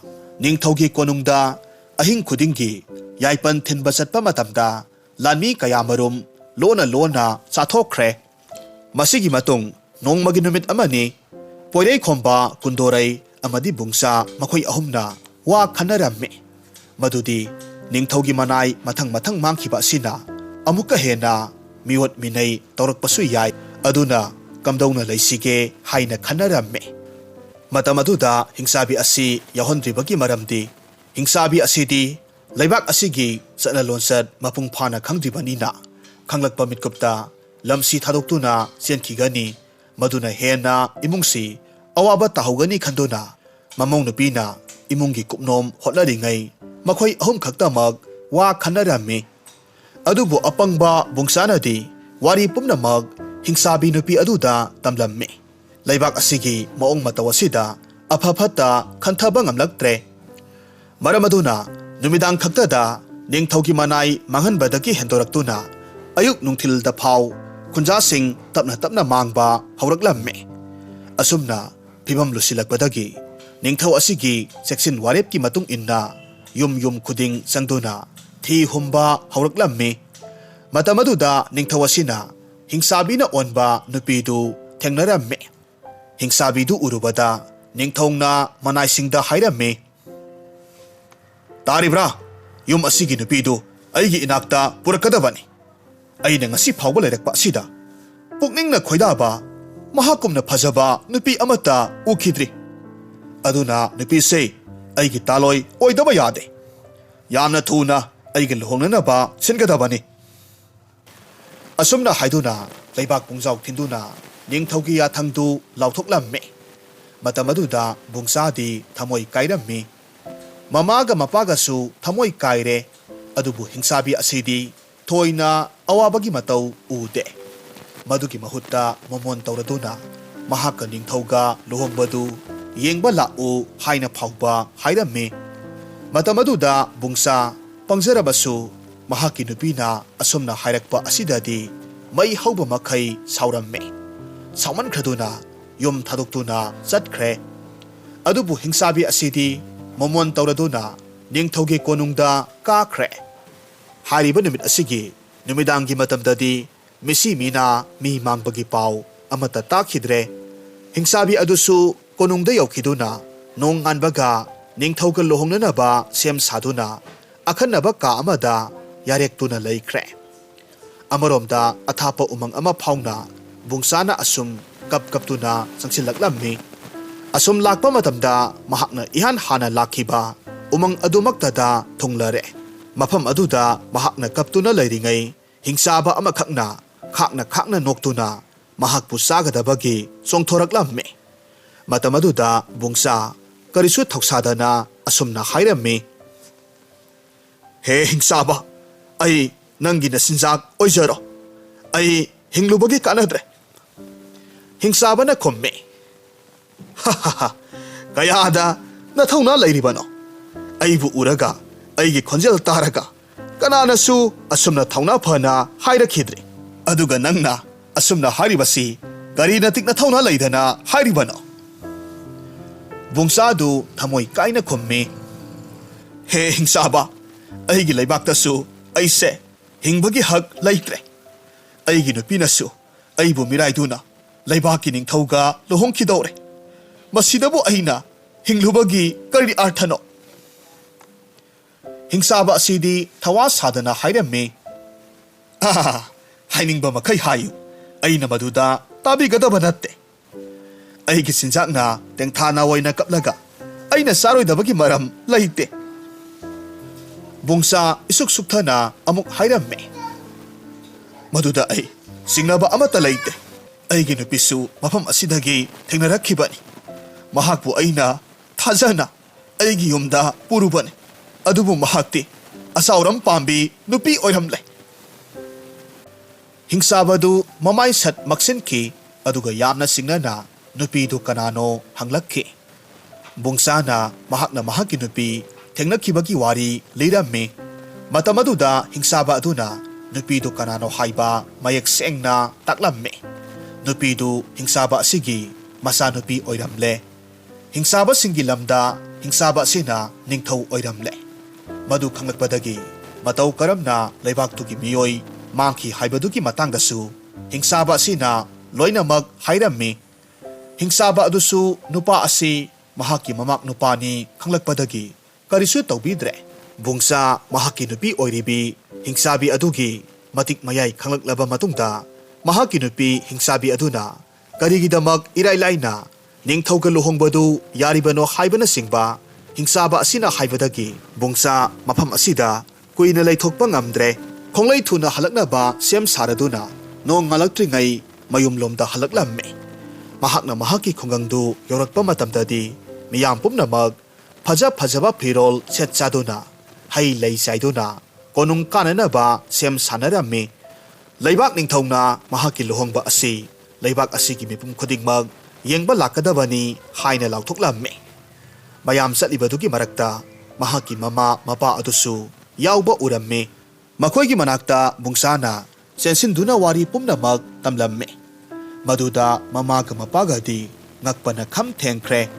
ꯅꯤꯡꯊꯧꯒꯤ ꯀꯣꯅꯨꯡꯗ ꯑꯍꯤꯡ ꯈꯨꯗꯤꯡꯒꯤ ꯌꯥꯏꯄꯟ ꯊꯤꯟꯕ ꯆꯠꯄ ꯃꯇꯝꯗ ꯂꯥꯟꯃꯤ ꯀꯌꯥꯃꯔꯨꯝ ꯂꯣꯟꯅ ꯂꯣꯟꯅ ꯆꯥꯊꯣꯛꯈ꯭ꯔꯦ꯫ ꯃꯁꯤꯒꯤ ꯃꯇꯨꯡ ꯅꯣꯡꯃꯒꯤ ꯅꯨꯃꯤꯠ ꯑꯃꯅꯤ꯫ ꯄꯣꯏꯔꯩꯈꯣꯝꯕ, ꯀꯨꯟꯗꯣꯔꯩ ꯑꯃꯗꯤ ꯕꯨꯡꯆꯥ ꯃꯈꯣꯏ ꯑꯍꯨꯝꯅ ꯋꯥ ꯈꯟꯅꯔꯝꯃꯤ꯫ ꯃꯗꯨꯗꯤ ꯅꯤꯡꯊꯧꯒꯤ ꯃꯅꯥꯏ ꯃꯊꯪ ꯃꯊꯪ ꯃꯥꯡꯈꯤꯕ ꯑꯁꯤꯅ ꯑꯃꯨꯛꯀ ꯍꯦꯟꯅ ꯃꯤꯑꯣꯠ ꯃꯤꯅꯩ ꯇꯧꯔꯛꯄꯁꯨ ꯌꯥꯏ꯫ ꯑꯗꯨꯅ ꯀꯝꯗꯧꯅ ꯂꯩꯁꯤꯒꯦ ꯍꯥꯏꯅ ꯈꯟꯅꯔꯝꯃꯤ꯫ ꯃꯇꯝ ꯑꯗꯨꯗ ꯍꯤꯡꯆꯥꯕꯤ ꯑꯁꯤ ꯌꯥꯎꯍꯟꯗ꯭ꯔꯤꯕꯒꯤ ꯃꯔꯝꯗꯤ ꯍꯤꯡꯆꯥꯕꯤ ꯑꯁꯤꯗꯤ ꯂꯩꯕꯥꯛ ꯑꯁꯤꯒꯤ ꯆꯠꯅ ꯂꯣꯟꯆꯠ ꯃꯄꯨꯡ ꯐꯥꯅ ꯈꯪꯗ꯭ꯔꯤꯕꯅꯤꯅ ꯈꯪꯂꯛꯄ ꯃꯤꯠꯀꯨꯞꯇ ꯂꯝꯁꯤ ꯊꯥꯗꯣꯛꯇꯨꯅ ꯆꯦꯟꯈꯤꯒꯅꯤ꯫ ꯃꯗꯨꯅ ꯍꯦꯟꯅ ꯏꯃꯨꯡꯁꯤ ꯑꯋꯥꯕ ꯇꯥꯍꯧꯒꯅꯤ ꯈꯟꯗꯨꯅ ꯃꯃꯧ ꯅꯨꯄꯤꯅ ꯏꯃꯨꯡꯒꯤ ꯀꯨꯞꯅꯣꯝ ꯍꯣꯠꯅꯔꯤꯉꯩ ꯃꯈꯣꯏ ꯑꯍꯨꯝ ꯈꯛꯇꯃꯛ ꯋꯥ ꯈꯟꯅꯔꯝꯃꯤ꯫ ꯑꯗꯨꯕꯨ ꯑꯄꯪꯕ ꯕꯨꯡꯆꯥꯅꯗꯤ ꯋꯥꯔꯤ ꯄꯨꯝꯅꯃꯛ ꯍꯤꯡꯁꯥꯕꯤ ꯅꯨꯄꯤ ꯑꯗꯨꯗ ꯇꯝꯂꯝꯃꯤ꯫ ꯂꯩꯕꯥꯛ ꯑꯁꯤꯒꯤ ꯃꯑꯣꯡ ꯃꯇꯧ ꯑꯁꯤꯗ ꯑꯐ ꯐꯠꯇ ꯈꯟꯊꯕ ꯉꯝꯂꯛꯇ꯭ꯔꯦ꯫ ꯃꯔꯝ ꯑꯗꯨꯅ ꯅꯨꯃꯤꯗꯥꯡ ꯈꯛꯇꯗ ꯅꯤꯡꯊꯧꯒꯤ ꯃꯅꯥꯏ ꯃꯥꯡꯍꯟꯕꯗꯒꯤ ꯍꯦꯟꯗꯣꯔꯛꯇꯨꯅ ꯑꯌꯨꯛ ꯅꯨꯡꯊꯤꯜꯗ ꯐꯥꯎ ꯈꯨꯟꯖꯥꯁꯤꯡ ꯇꯞꯅ ꯇꯞꯅ ꯃꯥꯡꯕ ꯍꯧꯔꯛꯂꯝꯃꯤ꯫ ꯑꯁꯨꯝꯅ ꯐꯤꯕꯝ ꯂꯨꯁꯤꯜꯂꯛꯄꯗꯒꯤ ꯅꯤꯡꯊꯧ ꯑꯁꯤꯒꯤ ꯆꯦꯛꯁꯤꯟ ꯋꯥꯔꯦꯞꯀꯤ ꯃꯇꯨꯡ ꯏꯟꯅ ꯌꯨꯝ ꯌꯨꯝ ꯈꯨꯗꯤꯡ ꯆꯪꯗꯨꯅ ꯊꯤ ꯍꯨꯝꯕ ꯍꯧꯔꯛꯂꯝꯃꯤ꯫ ꯃꯇꯝ ꯑꯗꯨꯗ ꯅꯤꯡꯊꯧ ꯑꯁꯤꯅ ꯍꯤꯡꯁꯥꯕꯤꯅ ꯑꯣꯟꯕ ꯅꯨꯄꯤꯗꯨ ꯊꯦꯡꯅꯔꯝꯃꯤ꯫ ꯍꯤꯡꯁꯥꯕꯤꯗꯨ ꯎꯔꯨꯕꯗ ꯅꯤꯡꯊꯧꯅ ꯃꯅꯥꯏꯁꯤꯡꯗ ꯍꯥꯏꯔꯝꯃꯤ, "ꯇꯥꯔꯤꯕ꯭ꯔꯥ? ꯌꯨꯝ ꯑꯁꯤꯒꯤ ꯅꯨꯄꯤꯗꯨ ꯑꯩꯒꯤ ꯏꯅꯥꯛꯇ ꯄꯨꯔꯛꯀꯗꯕꯅꯤ꯫ ꯑꯩꯅ ꯉꯁꯤ ꯐꯥꯎꯕ ꯂꯩꯔꯛꯄ ꯑꯁꯤꯗ ꯄꯨꯛꯅꯤꯡꯅ ꯈꯣꯏꯗꯥꯕ, ꯃꯍꯥꯛꯀꯨꯝꯅ ꯐꯖꯕ ꯅꯨꯄꯤ ꯑꯃꯠꯇ ꯎꯈꯤꯗ꯭ꯔꯤ꯫ ꯑꯗꯨꯅ ꯅꯨꯄꯤꯁꯦ ꯑꯩꯒꯤ ꯇꯥꯂꯣꯏ ꯑꯣꯏꯗꯕ ꯌꯥꯗꯦ꯫ ꯌꯥꯝꯅ ꯊꯨꯅ ꯑꯩꯒ ꯂꯨꯍꯣꯡꯅꯅꯕ ꯁꯤꯟꯒꯗꯕꯅꯤ"꯫ ꯑꯁꯨꯝꯅ ꯍꯥꯏꯗꯨꯅ ꯂꯩꯕꯥꯛ ꯄꯨꯡꯖꯥꯎ ꯊꯤꯟꯗꯨꯅ ꯅꯤꯡꯊꯧꯒꯤ ꯌꯥꯊꯪꯗꯨ ꯂꯥꯎꯊꯣꯛꯂꯝꯃꯤ꯫ ꯃꯇꯝ ꯑꯗꯨꯗ ꯕꯨꯡꯆꯥꯗꯤ ꯊꯃꯣꯏ ꯀꯥꯏꯔꯝꯃꯤ꯫ ꯃꯃꯥꯒ ꯃꯄꯥꯒꯁꯨ ꯊꯃꯣꯏ ꯀꯥꯏꯔꯦ꯫ ꯑꯗꯨꯕꯨ ꯍꯤꯡꯁꯥꯕꯤ ꯑꯁꯤꯗꯤ ꯊꯣꯏꯅ ꯑꯋꯥꯕꯒꯤ ꯃꯇꯧ ꯎꯗꯦ꯫ ꯃꯗꯨꯒꯤ ꯃꯍꯨꯠꯇ ꯃꯣꯃꯣꯟ ꯇꯧꯔꯗꯨꯅ ꯃꯍꯥꯛꯀ ꯅꯤꯡꯊꯧꯒ ꯂꯨꯍꯣꯡꯕꯗꯨ ꯌꯦꯡꯕ ꯂꯥꯛꯎ ꯍꯥꯏꯅ ꯐꯥꯎꯕ ꯍꯥꯏꯔꯝꯃꯤ꯫ ꯃꯇꯝ ꯑꯗꯨꯗ ꯕꯨꯡꯆꯥ ꯄꯪꯖꯔꯕꯁꯨ ꯃꯍꯥꯛꯀꯤ ꯅꯨꯄꯤꯅ ꯑꯁꯨꯝꯅ ꯍꯥꯏꯔꯛꯄ ꯑꯁꯤꯗꯗꯤ ꯃꯩ ꯍꯧꯕ ꯃꯈꯩ ꯁꯥꯎꯔꯝꯃꯤ꯫ ꯁꯥꯎꯃꯟꯈ꯭ꯔꯗꯨꯅ ꯌꯨꯝ ꯊꯥꯗꯣꯛꯇꯨꯅ ꯆꯠꯈ꯭ꯔꯦ꯫ ꯑꯗꯨꯕꯨ ꯍꯤꯡꯁꯥꯕꯤ ꯑꯁꯤꯗꯤ ꯃꯣꯃꯣꯟ ꯇꯧꯔꯗꯨꯅ ꯅꯤꯡꯊꯧꯒꯤ ꯀꯣꯅꯨꯡꯗ ꯀꯥꯈ꯭ꯔꯦ꯫ ꯍꯥꯏꯔꯤꯕ ꯅꯨꯃꯤꯠ ꯑꯁꯤꯒꯤ ꯅꯨꯃꯤꯗꯥꯡꯒꯤ ꯃꯇꯝꯗꯗꯤ ꯃꯤꯁꯤ ꯃꯤꯅꯥ ꯃꯤ ꯃꯥꯡꯕꯒꯤ ꯄꯥꯎ ꯑꯃꯠꯇ ꯇꯥꯈꯤꯗ꯭ꯔꯦ꯫ ꯍꯤꯡꯁꯥꯕꯤ ꯑꯗꯨꯁꯨ ꯀꯣꯅꯨꯡꯗ ꯌꯧꯈꯤꯗꯨꯅ ꯅꯣꯡꯉꯥꯟꯕꯒ ꯅꯤꯡꯊꯧꯒ ꯂꯨꯍꯣꯡꯅꯅꯕ ꯁꯦꯝ ꯁꯥꯗꯨꯅ ꯑꯈꯟꯅꯕ ꯀꯥ ꯑꯃꯗ ꯌꯥꯔꯦꯛꯇꯨꯅ ꯂꯩꯈ꯭ꯔꯦ꯫ ꯑꯃꯔꯣꯝꯗ ꯑꯊꯥꯞꯄ ꯎꯃꯪ ꯑꯃ ꯐꯥꯎꯅ ꯕꯨꯡꯆꯥꯅ ꯑꯁꯨꯝ ꯀꯞ ꯀꯞꯇꯨꯅ ꯆꯪꯁꯤꯜꯂꯛꯂꯝꯃꯤ꯫ ꯑꯁꯨꯝ ꯂꯥꯛꯄ ꯃꯇꯝꯗ ꯃꯍꯥꯛꯅ ꯏꯍꯥꯟ ꯍꯥꯟꯅ ꯂꯥꯛꯈꯤꯕ ꯎꯃꯪ ꯑꯗꯨꯃꯛꯇꯗ ꯊꯨꯡꯂꯔꯦ꯫ ꯃꯐꯝ ꯑꯗꯨꯗ ꯃꯍꯥꯛꯅ ꯀꯞꯇꯨꯅ ꯂꯩꯔꯤꯉꯩ ꯍꯤꯡꯆꯥꯕ ꯑꯃꯈꯛꯅ ꯈꯥꯛꯅ ꯈꯥꯛꯅ ꯅꯣꯛꯇꯨꯅ ꯃꯍꯥꯛꯄꯨ ꯆꯥꯒꯗꯕꯒꯤ ꯆꯣꯡꯊꯣꯔꯛꯂꯝꯃꯤ꯫ ꯃꯇꯝ ꯑꯗꯨꯗ ꯕꯨꯡꯆꯥ ꯀꯔꯤꯁꯨ ꯊꯧꯁꯥꯗꯅ ꯑꯁꯨꯝꯅ ꯍꯥꯏꯔꯝꯃꯤ, "ꯍꯦ ꯍꯤꯡꯆꯥꯕ, ꯑꯩ ꯅꯪꯒꯤ ꯅꯆꯤꯟꯖꯥꯛ ꯑꯣꯏꯖꯔꯣ꯫ ꯑꯩ ꯍꯤꯡꯂꯨꯕꯒꯤ ꯀꯥꯟꯅꯗ꯭ꯔꯦ꯫" ꯍꯤꯡꯆꯥꯕꯅ ꯈꯨꯝꯃꯤ, "ꯀꯌꯥꯗ ꯅꯊꯧꯅꯥ ꯂꯩꯔꯤꯕꯅꯣ? ꯑꯩꯕꯨ ꯎꯔꯒ, ꯑꯩꯒꯤ ꯈꯣꯟꯖꯦꯜ ꯇꯥꯔꯒ ꯀꯅꯥꯅꯁꯨ ꯑꯁꯨꯝꯅ ꯊꯧꯅꯥ ꯐꯅ ꯍꯥꯏꯔꯛꯈꯤꯗ꯭ꯔꯤ꯫ ꯑꯗꯨꯒ ꯅꯪꯅ ꯑꯁꯨꯝꯅ ꯍꯥꯏꯔꯤꯕꯁꯤ ꯀꯔꯤ ꯅꯇꯤꯛ ꯅꯊꯧꯅꯥ ꯂꯩꯗꯅ ꯍꯥꯏꯔꯤꯕꯅꯣ?" ꯕꯨꯡꯆꯥꯗꯨ ꯊꯃꯣꯏ ꯀꯥꯏꯅ ꯈꯨꯝꯃꯤ, "ꯍꯦ ꯍꯤꯡꯆꯥꯕ, ꯑꯩꯒꯤ ꯂꯩꯕꯥꯛꯇꯁꯨ ꯑꯩꯁꯦ ꯍꯤꯡꯕꯒꯤ ꯍꯛ ꯂꯩꯇ꯭ꯔꯦ꯫ ꯑꯩꯒꯤ ꯅꯨꯄꯤꯅꯁꯨ ꯑꯩꯕꯨ ꯃꯤꯔꯥꯏꯗꯨꯅ ꯂꯩꯕꯥꯛꯀꯤ ꯅꯤꯡꯊꯧꯒ ꯂꯨꯍꯣꯡꯈꯤꯗꯧꯔꯦ꯫ ꯃꯁꯤꯗꯕꯨ ꯑꯩꯅ ꯍꯤꯡꯂꯨꯕꯒꯤ ꯀꯔꯤ ꯑꯥꯔꯊꯅꯣ?" ꯍꯤꯡꯆꯥꯕ ꯑꯁꯤꯗꯤ ꯊꯋꯥ ꯁꯥꯗꯅ ꯍꯥꯏꯔꯝꯃꯤ, "ꯑꯥ, ꯍꯥꯏꯅꯤꯡꯕ ꯃꯈꯩ ꯍꯥꯏꯌꯨ, ꯑꯩꯅ ꯃꯗꯨꯗ ꯇꯥꯕꯤꯒꯗꯕ ꯅꯠꯇꯦ꯫ ꯑꯩꯒꯤ ꯆꯤꯟꯖꯥꯛꯅ ꯇꯦꯡꯊꯥ ꯅꯥꯑꯣꯏꯅ ꯀꯞꯂꯒ ꯑꯩꯅ ꯆꯥꯔꯣꯏꯗꯕꯒꯤ ꯃꯔꯝ ꯂꯩꯇꯦ꯫" ꯕꯨꯡꯆꯥ ꯏꯁꯨꯛ ꯁꯨꯛꯊꯅ ꯑꯃꯨꯛ ꯍꯥꯏꯔꯝꯃꯤ, "ꯃꯗꯨꯗ ꯑꯩ ꯆꯤꯡꯅꯕ ꯑꯃꯠꯇ ꯂꯩꯇꯦ꯫ ꯑꯩꯒꯤ ꯅꯨꯄꯤꯁꯨ ꯃꯐꯝ ꯑꯁꯤꯗꯒꯤ ꯊꯦꯡꯅꯔꯛꯈꯤꯕꯅꯤ꯫ ꯃꯍꯥꯛꯄꯨ ꯑꯩꯅ ꯊꯥꯖꯅ ꯑꯩꯒꯤ ꯌꯨꯝꯗ ꯄꯨꯔꯨꯕꯅꯤ꯫ ꯑꯗꯨꯕꯨ ꯃꯍꯥꯛꯇꯤ ꯑꯆꯥꯎꯔꯝ ꯄꯥꯝꯕꯤ ꯅꯨꯄꯤ ꯑꯣꯏꯔꯝꯂꯦ꯫" ꯍꯤꯡꯆꯥꯕꯗꯨ ꯃꯃꯥꯏ ꯁꯠ ꯃꯛꯁꯤꯟꯈꯤ, ꯑꯗꯨꯒ ꯌꯥꯝꯅ ꯆꯤꯡꯅꯅ ꯅꯨꯄꯤꯗꯨ ꯀꯅꯥꯅꯣ ꯍꯪꯂꯛꯈꯤ꯫ ꯕꯨꯡꯆꯥꯅ ꯃꯍꯥꯛꯅ ꯃꯍꯥꯛꯀꯤ ꯅꯨꯄꯤ ꯊꯦꯡꯅꯈꯤꯕꯒꯤ ꯋꯥꯔꯤ ꯂꯤꯔꯝꯃꯤ꯫ ꯃꯇꯝ ꯑꯗꯨꯗ ꯍꯤꯡꯆꯥꯕ ꯑꯗꯨꯅ ꯅꯨꯄꯤꯗꯨ ꯀꯅꯥꯅꯣ ꯍꯥꯏꯕ ꯃꯌꯦꯛ ꯁꯦꯡꯅ ꯇꯥꯛꯂꯝꯃꯤ꯫ ꯅꯨꯄꯤꯗꯨ ꯍꯤꯡꯆꯥꯕ ꯑꯁꯤꯒꯤ ꯃꯆꯥꯅꯨꯄꯤ ꯑꯣꯏꯔꯝꯂꯦ꯫ ꯍꯤꯡꯆꯥꯕꯁꯤꯡꯒꯤ ꯂꯝꯗ ꯍꯤꯡꯆꯥꯕ ꯑꯁꯤꯅ ꯅꯤꯡꯊꯧ ꯑꯣꯏꯔꯝꯂꯦ꯫ ꯃꯗꯨ ꯈꯪꯂꯛꯄꯗꯒꯤ ꯃꯇꯧ ꯀꯔꯝꯅ ꯂꯩꯕꯥꯛꯇꯨꯒꯤ ꯃꯤꯑꯣꯏ ꯃꯥꯡꯈꯤ ꯍꯥꯏꯕꯗꯨꯒꯤ ꯃꯇꯥꯡꯗꯁꯨ ꯍꯤꯡꯆꯥꯕ ꯑꯁꯤꯅ ꯂꯣꯏꯅꯃꯛ ꯍꯥꯏꯔꯝꯃꯤ꯫ ꯍꯤꯡꯆꯥꯕ ꯑꯗꯨꯁꯨ ꯅꯨꯄꯥ ꯑꯁꯤ ꯃꯍꯥꯛꯀꯤ ꯃꯃꯥꯛ ꯅꯨꯄꯥꯅꯤ ꯈꯪꯂꯛꯄꯗꯒꯤ ꯀꯔꯤꯁꯨ ꯇꯧꯕꯤꯗ꯭ꯔꯦ꯫ ꯕꯨꯡꯆꯥ ꯃꯍꯥꯛꯀꯤ ꯅꯨꯄꯤ ꯑꯣꯏꯔꯤꯕꯤ ꯍꯤꯡꯆꯥꯕꯤ ꯑꯗꯨꯒꯤ ꯃꯇꯤꯛ ꯃꯌꯥꯏ ꯈꯪꯂꯛꯂꯕ ꯃꯇꯨꯡꯗ, ꯃꯍꯥꯛꯀꯤ ꯅꯨꯄꯤ ꯍꯤꯡꯆꯥꯕꯤ ꯑꯗꯨꯅ ꯀꯔꯤꯒꯤꯗꯃꯛ ꯏꯔꯥꯏ ꯂꯥꯏꯅ ꯅꯤꯡꯊꯧꯒ ꯂꯨꯍꯣꯡꯕꯗꯨ ꯌꯥꯔꯤꯕꯅꯣ ꯍꯥꯏꯕꯅꯆꯤꯡꯕ ꯍꯤꯡꯆꯥꯕ ꯑꯁꯤꯅ ꯍꯥꯏꯕꯗꯒꯤ ꯕꯨꯡꯆꯥ ꯃꯐꯝ ꯑꯁꯤꯗ ꯀꯨꯏꯅ ꯂꯩꯊꯣꯛꯄ ꯉꯝꯗ꯭ꯔꯦ꯫ ꯈꯣꯡꯂꯩ ꯊꯨꯅ ꯍꯜꯂꯛꯅꯕ ꯁꯦꯝ ꯁꯥꯔꯗꯨꯅ ꯅꯣꯡ ꯉꯥꯜꯂꯛꯇ꯭ꯔꯤꯉꯩ ꯃꯌꯨꯝꯂꯣꯝꯗ ꯍꯜꯂꯛꯂꯝꯃꯤ꯫ ꯃꯍꯥꯛꯅ ꯃꯍꯥꯛꯀꯤ ꯈꯨꯡꯒꯪꯗꯨ ꯌꯧꯔꯛꯄ ꯃꯇꯝꯗꯗꯤ ꯃꯤꯌꯥꯝ ꯄꯨꯝꯅꯃꯛ ꯐꯖ ꯐꯖꯕ ꯐꯤꯔꯣꯜ ꯁꯦꯠ ꯆꯥꯗꯨꯅ, ꯍꯩ ꯂꯩ ꯆꯥꯏꯗꯨꯅ ꯀꯣꯅꯨꯡ ꯀꯥꯅꯅꯕ ꯁꯦꯝ ꯁꯥꯅꯔꯝꯃꯤ꯫ ꯂꯩꯕꯥꯛ ꯅꯤꯡꯊꯧꯅ ꯃꯍꯥꯛꯀꯤ ꯂꯨꯍꯣꯡꯕ ꯑꯁꯤ ꯂꯩꯕꯥꯛ ꯑꯁꯤꯒꯤ ꯃꯤꯄꯨꯝ ꯈꯨꯗꯤꯡꯃꯛ ꯌꯦꯡꯕ ꯂꯥꯛꯀꯗꯕꯅꯤ ꯍꯥꯏꯅ ꯂꯥꯎꯊꯣꯛꯂꯝꯃꯤ꯫ ꯃꯌꯥꯝ ꯆꯠꯂꯤꯕꯗꯨꯒꯤ ꯃꯔꯛꯇ ꯃꯍꯥꯛꯀꯤ ꯃꯃꯥ ꯃꯄꯥ ꯑꯗꯨꯁꯨ ꯌꯥꯎꯕ ꯎꯔꯝꯃꯤ꯫ ꯃꯈꯣꯏꯒꯤ ꯃꯅꯥꯛꯇ ꯕꯨꯡꯁꯥꯅ ꯆꯦꯟꯁꯤꯟꯗꯨꯅ ꯋꯥꯔꯤ ꯄꯨꯝꯅꯃꯛ ꯇꯝꯂꯝꯃꯤ꯫ ꯃꯗꯨꯗ ꯃꯃꯥꯒ ꯃꯄꯥꯒꯗꯤ ꯉꯛꯄꯅ ꯈꯝ ꯊꯦꯡꯈ꯭ꯔꯦ꯫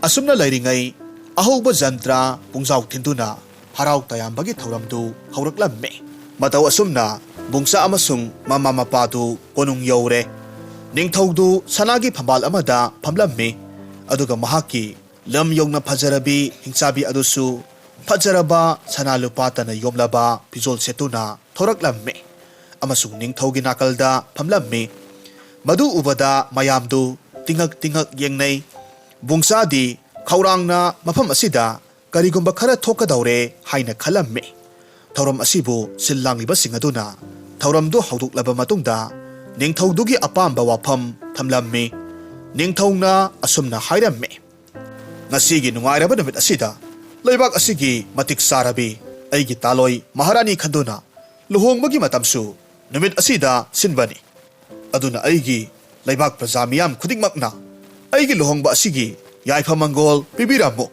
ꯑꯁꯨꯝꯅ ꯂꯩꯔꯤꯉꯩ ꯑꯍꯧꯕ ꯖꯟꯇ꯭ꯔ ꯄꯨꯡꯖꯥꯎ ꯊꯤꯟꯗꯨꯅ ꯍꯔꯥꯎ ꯇꯌꯥꯝꯕꯒꯤ ꯊꯧꯔꯝꯗꯨ ꯍꯧꯔꯛꯂꯝꯃꯤ꯫ ꯃꯇꯧ ꯑꯁꯨꯝꯅ ꯕꯨꯡꯁꯥ ꯑꯃꯁꯨꯡ ꯃꯃꯥ ꯃꯄꯥꯗꯨ ꯀꯣꯅꯨꯡ ꯌꯧꯔꯦ꯫ ꯅꯤꯡꯊꯧꯗꯨ ꯁꯅꯥꯒꯤ ꯐꯝꯕꯥꯜ ꯑꯃꯗ ꯐꯝꯂꯝꯃꯤ, ꯑꯗꯨꯒ ꯃꯍꯥꯛꯀꯤ ꯂꯝ ꯌꯧꯅ ꯐꯖꯔꯕꯤ ꯍꯤꯡꯆꯥꯕꯤ ꯑꯗꯨꯁꯨ ꯐꯖꯔꯕ ꯁꯅꯥ ꯂꯨꯄꯥꯇꯅ ꯌꯣꯝꯂꯕ ꯐꯤꯖꯣꯜ ꯁꯦꯠꯇꯨꯅ ꯊꯣꯔꯛꯂꯝꯃꯤ ꯑꯃꯁꯨꯡ ꯅꯤꯡꯊꯧꯒꯤ ꯅꯥꯀꯜꯗ ꯐꯝꯂꯝꯃꯤ꯫ ꯃꯗꯨ ꯎꯕꯗ ꯃꯌꯥꯝꯗꯨ ꯇꯤꯉꯛ ꯇꯤꯉꯛ ꯌꯦꯡꯅꯩ꯫ ꯕꯨꯡꯁꯥꯗꯤ ꯈꯧꯔꯥꯡꯅ ꯃꯐꯝ ꯑꯁꯤꯗ ꯀꯔꯤꯒꯨꯝꯕ ꯈꯔ ꯊꯣꯛꯀꯗꯧꯔꯦ ꯍꯥꯏꯅ ꯈꯜꯂꯝꯃꯤ꯫ ꯊꯧꯔꯝ ꯑꯁꯤꯕꯨ ꯁꯤꯜ ꯂꯥꯡꯂꯤꯕꯁꯤꯡ ꯑꯗꯨꯅ ꯊꯧꯔꯝꯗꯨ ꯍꯧꯗꯣꯛꯂꯕ ꯃꯇꯨꯡꯗ ꯅꯤꯡꯊꯧꯗꯨꯒꯤ ꯑꯄꯥꯝꯕ ꯋꯥꯐꯝ ꯊꯝꯂꯝꯃꯤ꯫ ꯅꯤꯡꯊꯧꯅ ꯑꯁꯨꯝꯅ ꯍꯥꯏꯔꯝꯃꯤ, "ꯉꯁꯤꯒꯤ ꯅꯨꯡꯉꯥꯏꯔꯕ ꯅꯨꯃꯤꯠ ꯑꯁꯤꯗ ꯂꯩꯕꯥꯛ ꯑꯁꯤꯒꯤ ꯃꯇꯤꯛ ꯆꯥꯔꯕꯤ ꯑꯩꯒꯤ ꯇꯥꯂꯣꯏ ꯃꯍꯥꯔꯥꯅꯤ ꯈꯟꯗꯨꯅ ꯂꯨꯍꯣꯡꯕꯒꯤ ꯃꯇꯝꯁꯨ ꯅꯨꯃꯤꯠ ꯑꯁꯤꯗ ꯁꯤꯟꯕꯅꯤ꯫ ꯑꯗꯨꯅ ꯑꯩꯒꯤ ꯂꯩꯕꯥꯛ ꯄ꯭ꯔꯖꯥ ꯃꯤꯌꯥꯝ ꯈꯨꯗꯤꯡꯃꯛꯅ ꯑꯩꯒꯤ ꯂꯨꯍꯣꯡꯕ ꯑꯁꯤꯒꯤ ꯌꯥꯏꯐ ꯃꯪꯒꯣꯜ ꯄꯤꯕꯤꯔꯝꯃꯨ"꯫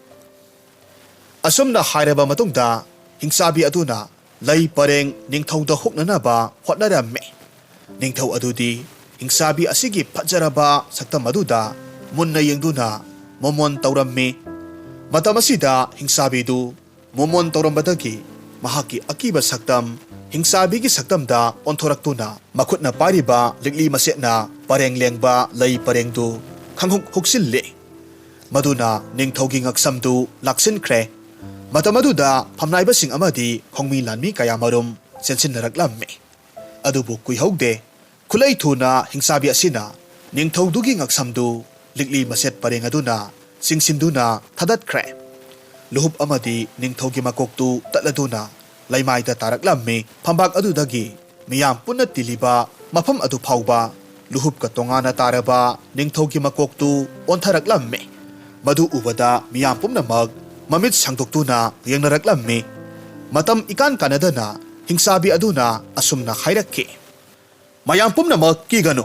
ꯑꯁꯨꯝꯅ ꯍꯥꯏꯔꯕ ꯃꯇꯨꯡꯗ ꯍꯤꯡꯆꯥꯕꯤ ꯑꯗꯨꯅ ꯂꯩ ꯄꯔꯦꯡ ꯅꯤꯡꯊꯧꯗ ꯍꯨꯛꯅꯅꯕ ꯍꯣꯠꯅꯔꯝꯃꯤ꯫ ꯅꯤꯡꯊꯧ ꯑꯗꯨꯗꯤ ꯍꯤꯡꯆꯥꯕꯤ ꯑꯁꯤꯒꯤ ꯐꯖꯔꯕ ꯁꯛꯇꯝ ꯑꯗꯨꯗ ꯃꯨꯟꯅ ꯌꯦꯡꯗꯨꯅ ꯃꯣꯃꯣꯟ ꯇꯧꯔꯝꯃꯤ꯫ ꯃꯇꯝ ꯑꯁꯤꯗ ꯍꯤꯡꯆꯥꯕꯤꯗꯨ ꯃꯣꯃꯣꯟ ꯇꯧꯔꯝꯕꯗꯒꯤ ꯃꯍꯥꯛꯀꯤ ꯑꯀꯤꯕ ꯁꯛꯇꯝ ꯍꯤꯡꯆꯥꯕꯤꯒꯤ ꯁꯛꯇꯝꯗ ꯑꯣꯟꯊꯣꯔꯛꯇꯨꯅ ꯃꯈꯨꯠꯅ ꯄꯥꯏꯔꯤꯕ ꯂꯤꯛꯂꯤ ꯃꯆꯦꯠꯅ ꯄꯔꯦꯡ ꯂꯦꯡꯕ ꯂꯩ ꯄꯔꯦꯡꯗꯨ ꯈꯪꯍꯨꯛ ꯍꯨꯛꯆꯤꯜꯂꯤ꯫ ꯃꯗꯨꯅ ꯅꯤꯡꯊꯧꯒꯤ ꯉꯛꯁꯝꯗꯨ ꯂꯥꯛꯁꯤꯟꯈ꯭ꯔꯦ꯫ ꯃꯇꯝ ꯑꯗꯨꯗ ꯐꯝꯅꯥꯏꯕꯁꯤꯡ ꯑꯃꯗꯤ ꯈꯣꯡꯃꯤ ꯂꯥꯟꯃꯤ ꯀꯌꯥꯃꯔꯨꯝ ꯆꯦꯟꯁꯤꯟꯅꯔꯛꯂꯝꯃꯤ꯫ ꯑꯗꯨꯕꯨ ꯀꯨꯏꯍꯧꯗꯦ꯫ ꯈꯨꯠꯂꯩ ꯊꯨꯅ ꯍꯤꯡꯆꯥꯕꯤ ꯑꯁꯤꯅ ꯅꯤꯡꯊꯧꯗꯨꯒꯤ ꯉꯛꯁꯝꯗꯨ ꯂꯤꯛꯂꯤ ꯃꯆꯦꯠ ꯄꯔꯦꯡ ꯑꯗꯨꯅ ꯆꯤꯡꯁꯤꯟꯗꯨꯅ ꯊꯥꯗꯠꯈ꯭ꯔꯦ꯫ ꯂꯨꯍꯨꯞ ꯑꯃꯗꯤ ꯅꯤꯡꯊꯧꯒꯤ ꯃꯀꯣꯛꯇꯨ ꯇꯠꯂꯗꯨꯅ ꯂꯩꯃꯥꯏꯗ ꯇꯥꯔꯛꯂꯝꯃꯤ꯫ ꯐꯝꯕꯥꯛ ꯑꯗꯨꯗꯒꯤ ꯃꯤꯌꯥꯝ ꯄꯨꯟꯅ ꯇꯤꯜꯂꯤꯕ ꯃꯐꯝ ꯑꯗꯨ ꯐꯥꯎꯕ ꯂꯨꯍꯨꯞꯀ ꯇꯣꯉꯥꯟꯅ ꯇꯥꯔꯕ ꯅꯤꯡꯊꯧꯒꯤ ꯃꯀꯣꯛꯇꯨ ꯑꯣꯟꯊꯔꯛꯂꯝꯃꯤ꯫ ꯃꯗꯨ ꯎꯕꯗ ꯃꯤꯌꯥꯝ ꯄꯨꯝꯅꯃꯛ ꯃꯃꯤꯠ ꯁꯥꯡꯗꯣꯛꯇꯨꯅ ꯌꯦꯡꯅꯔꯛꯂꯝꯃꯤ꯫ ꯃꯇꯝ ꯏꯀꯥꯟ ꯀꯥꯟꯅꯗꯅ ꯍꯤꯡꯆꯥꯕꯤ ꯑꯗꯨꯅ ꯑꯁꯨꯝꯅ ꯍꯥꯏꯔꯛꯈꯤ, "ꯃꯌꯥꯝ ꯄꯨꯝꯅꯃꯛ ꯀꯤꯒꯅꯨ꯫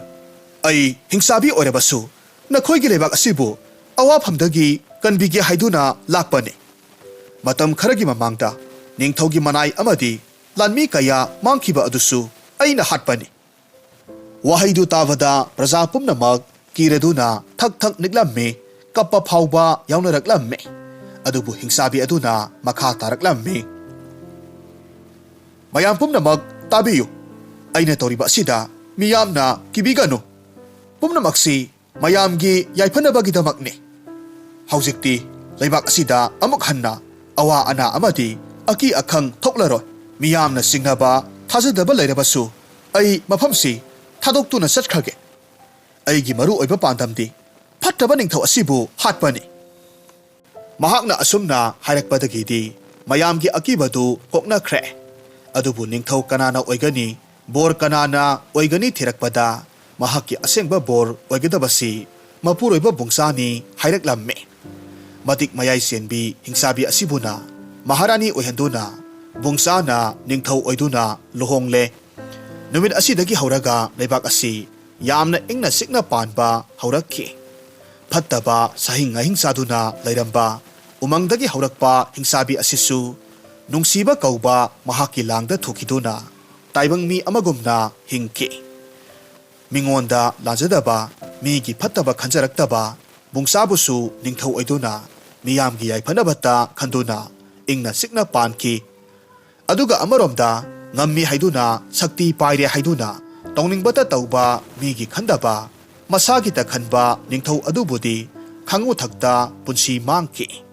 ꯑꯩ ꯍꯤꯡꯆꯥꯕꯤ ꯑꯣꯏꯔꯕꯁꯨ ꯅꯈꯣꯏꯒꯤ ꯂꯩꯕꯥꯛ ꯑꯁꯤꯕꯨ ꯑꯋꯥꯐꯝꯗꯒꯤ ꯀꯟꯕꯤꯒꯦ ꯍꯥꯏꯗꯨꯅ ꯂꯥꯛꯄꯅꯤ꯫ ꯃꯇꯝ ꯈꯔꯒꯤ ꯃꯃꯥꯡꯗ ꯅꯤꯡꯊꯧꯒꯤ ꯃꯅꯥꯏ ꯑꯃꯗꯤ ꯂꯥꯟꯃꯤ ꯀꯌꯥ ꯃꯥꯡꯈꯤꯕ ꯑꯗꯨꯁꯨ ꯑꯩꯅ ꯍꯥꯠꯄꯅꯤ꯫" ꯋꯥꯍꯩꯗꯨ ꯇꯥꯕꯗ ꯄ꯭ꯔꯖꯥ ꯄꯨꯝꯅꯃꯛ ꯀꯤꯔꯗꯨꯅ ꯊꯛ ꯊꯛ ꯅꯤꯛꯂꯝꯃꯤ, ꯀꯞꯄ ꯐꯥꯎꯕ ꯌꯥꯎꯅꯔꯛꯂꯝꯃꯤ꯫ ꯑꯗꯨꯕꯨ ꯍꯤꯡꯆꯥꯕꯤ ꯑꯗꯨꯅ ꯃꯈꯥ ꯇꯥꯔꯛꯂꯝꯃꯤ, "ꯃꯌꯥꯝ ꯄꯨꯝꯅꯃꯛ ꯇꯥꯕꯤꯌꯨ꯫ ꯑꯩꯅ ꯇꯧꯔꯤꯕ ꯑꯁꯤꯗ ꯃꯤꯌꯥꯝꯅ ꯀꯤꯕꯤꯒꯅꯨ꯫ ꯄꯨꯝꯅꯃꯛꯁꯤ ꯃꯌꯥꯝꯒꯤ ꯌꯥꯏꯐꯅꯕꯒꯤꯗꯃꯛꯅꯤ꯫ ꯍꯧꯖꯤꯛꯇꯤ ꯂꯩꯕꯥꯛ ꯑꯁꯤꯗ ꯑꯃꯨꯛ ꯍꯟꯅ ꯑꯋꯥ ꯑꯅꯥ ꯑꯃꯗꯤ ꯑꯀꯤ ꯑꯈꯪ ꯊꯣꯛꯂꯔꯣꯏ꯫ ꯃꯤꯌꯥꯝꯅ ꯆꯤꯡꯅꯕ, ꯊꯥꯖꯗꯕ ꯂꯩꯔꯕꯁꯨ ꯑꯩ ꯃꯐꯝꯁꯤ ꯊꯥꯗꯣꯛꯇꯨꯅ ꯆꯠꯈ꯭ꯔꯒꯦ꯫ ꯑꯩꯒꯤ ꯃꯔꯨ ꯑꯣꯏꯕ ꯄꯥꯟꯗꯝꯗꯤ ꯐꯠꯇꯕ ꯅꯤꯡꯊꯧ ꯑꯁꯤꯕꯨ ꯍꯥꯠꯄꯅꯤ꯫" ꯃꯍꯥꯛꯅ ꯑꯁꯨꯝꯅ ꯍꯥꯏꯔꯛꯄꯗꯒꯤꯗꯤ ꯃꯌꯥꯝꯒꯤ ꯑꯀꯤꯕꯗꯨ ꯀꯣꯛꯅꯈ꯭ꯔꯦ꯫ ꯑꯗꯨꯕꯨ ꯅꯤꯡꯊꯧ ꯀꯅꯥꯅ ꯑꯣꯏꯒꯅꯤ, ꯕꯣꯔ ꯀꯅꯥꯅ ꯑꯣꯏꯒꯅꯤ ꯊꯤꯔꯛꯄꯗ ꯃꯍꯥꯛꯀꯤ ꯑꯁꯦꯡꯕ ꯕꯣꯔ ꯑꯣꯏꯒꯗꯕꯁꯤ ꯃꯄꯨꯔꯣꯏꯕ ꯕꯨꯡꯆꯥꯅꯤ ꯍꯥꯏꯔꯛꯂꯝꯃꯤ꯫ ꯃꯇꯤꯛ ꯃꯌꯥꯏ ꯆꯦꯟꯕꯤ ꯍꯤꯡꯆꯥꯕꯤ ꯑꯁꯤꯕꯨꯅ ꯃꯍꯥꯔꯥꯅꯤ ꯑꯣꯏꯍꯟꯗꯨꯅ ꯕꯨꯡꯆꯥꯅ ꯅꯤꯡꯊꯧ ꯑꯣꯏꯗꯨꯅ ꯂꯨꯍꯣꯡꯂꯦ꯫ ꯅꯨꯃꯤꯠ ꯑꯁꯤꯗꯒꯤ ꯍꯧꯔꯒ ꯂꯩꯕꯥꯛ ꯑꯁꯤ ꯌꯥꯝꯅ ꯏꯪꯅ ꯆꯤꯛꯅ ꯄꯥꯟꯕ ꯍꯧꯔꯛꯈꯤ꯫ ꯐꯠꯇꯕ ꯁꯥꯍꯤꯡ ꯉꯥꯍꯤꯡ ꯆꯥꯗꯨꯅ ꯂꯩꯔꯝꯕ ꯎꯃꯪꯗꯒꯤ ꯍꯧꯔꯛꯄ ꯍꯤꯡꯆꯥꯕꯤ ꯑꯁꯤꯁꯨ ꯅꯨꯡꯁꯤꯕ ꯀꯧꯕ ꯃꯍꯥꯛꯀꯤ ꯂꯥꯡꯗ ꯊꯨꯈꯤꯗꯨꯅ ꯇꯥꯏꯕꯪ ꯃꯤ ꯑꯃꯒꯨꯝꯅ ꯍꯤꯡꯈꯤ꯫ ꯃꯤꯉꯣꯟꯗ ꯂꯥꯟꯖꯗꯕ, ꯃꯤꯒꯤ ꯐꯠꯇꯕ ꯈꯟꯖꯔꯛꯇꯕ ꯕꯨꯡꯆꯥꯕꯨꯁꯨ ꯅꯤꯡꯊꯧ ꯑꯣꯏꯗꯨꯅ ꯃꯤꯌꯥꯝꯒꯤ ꯌꯥꯏꯐꯅꯕꯇ ꯈꯟꯗꯨꯅ ꯏꯪꯅ ꯆꯤꯛꯅ ꯄꯥꯟꯈꯤ꯫ ꯑꯗꯨꯒ ꯑꯃꯔꯣꯝꯗ ꯉꯝꯃꯤ ꯍꯥꯏꯗꯨꯅ, ꯁꯛꯇꯤ ꯄꯥꯏꯔꯦ ꯍꯥꯏꯗꯨꯅ, ꯇꯧꯅꯤꯡꯕꯇ ꯇꯧꯕ, ꯃꯤꯒꯤ ꯈꯟꯗꯕ, ꯃꯁꯥꯒꯤꯇ ꯈꯟꯕ ꯅꯤꯡꯊꯧ ꯑꯗꯨꯕꯨꯗꯤ ꯈꯥꯉꯨ ꯊꯛꯇ ꯄꯨꯟꯁꯤ ꯃꯥꯡꯈꯤ꯫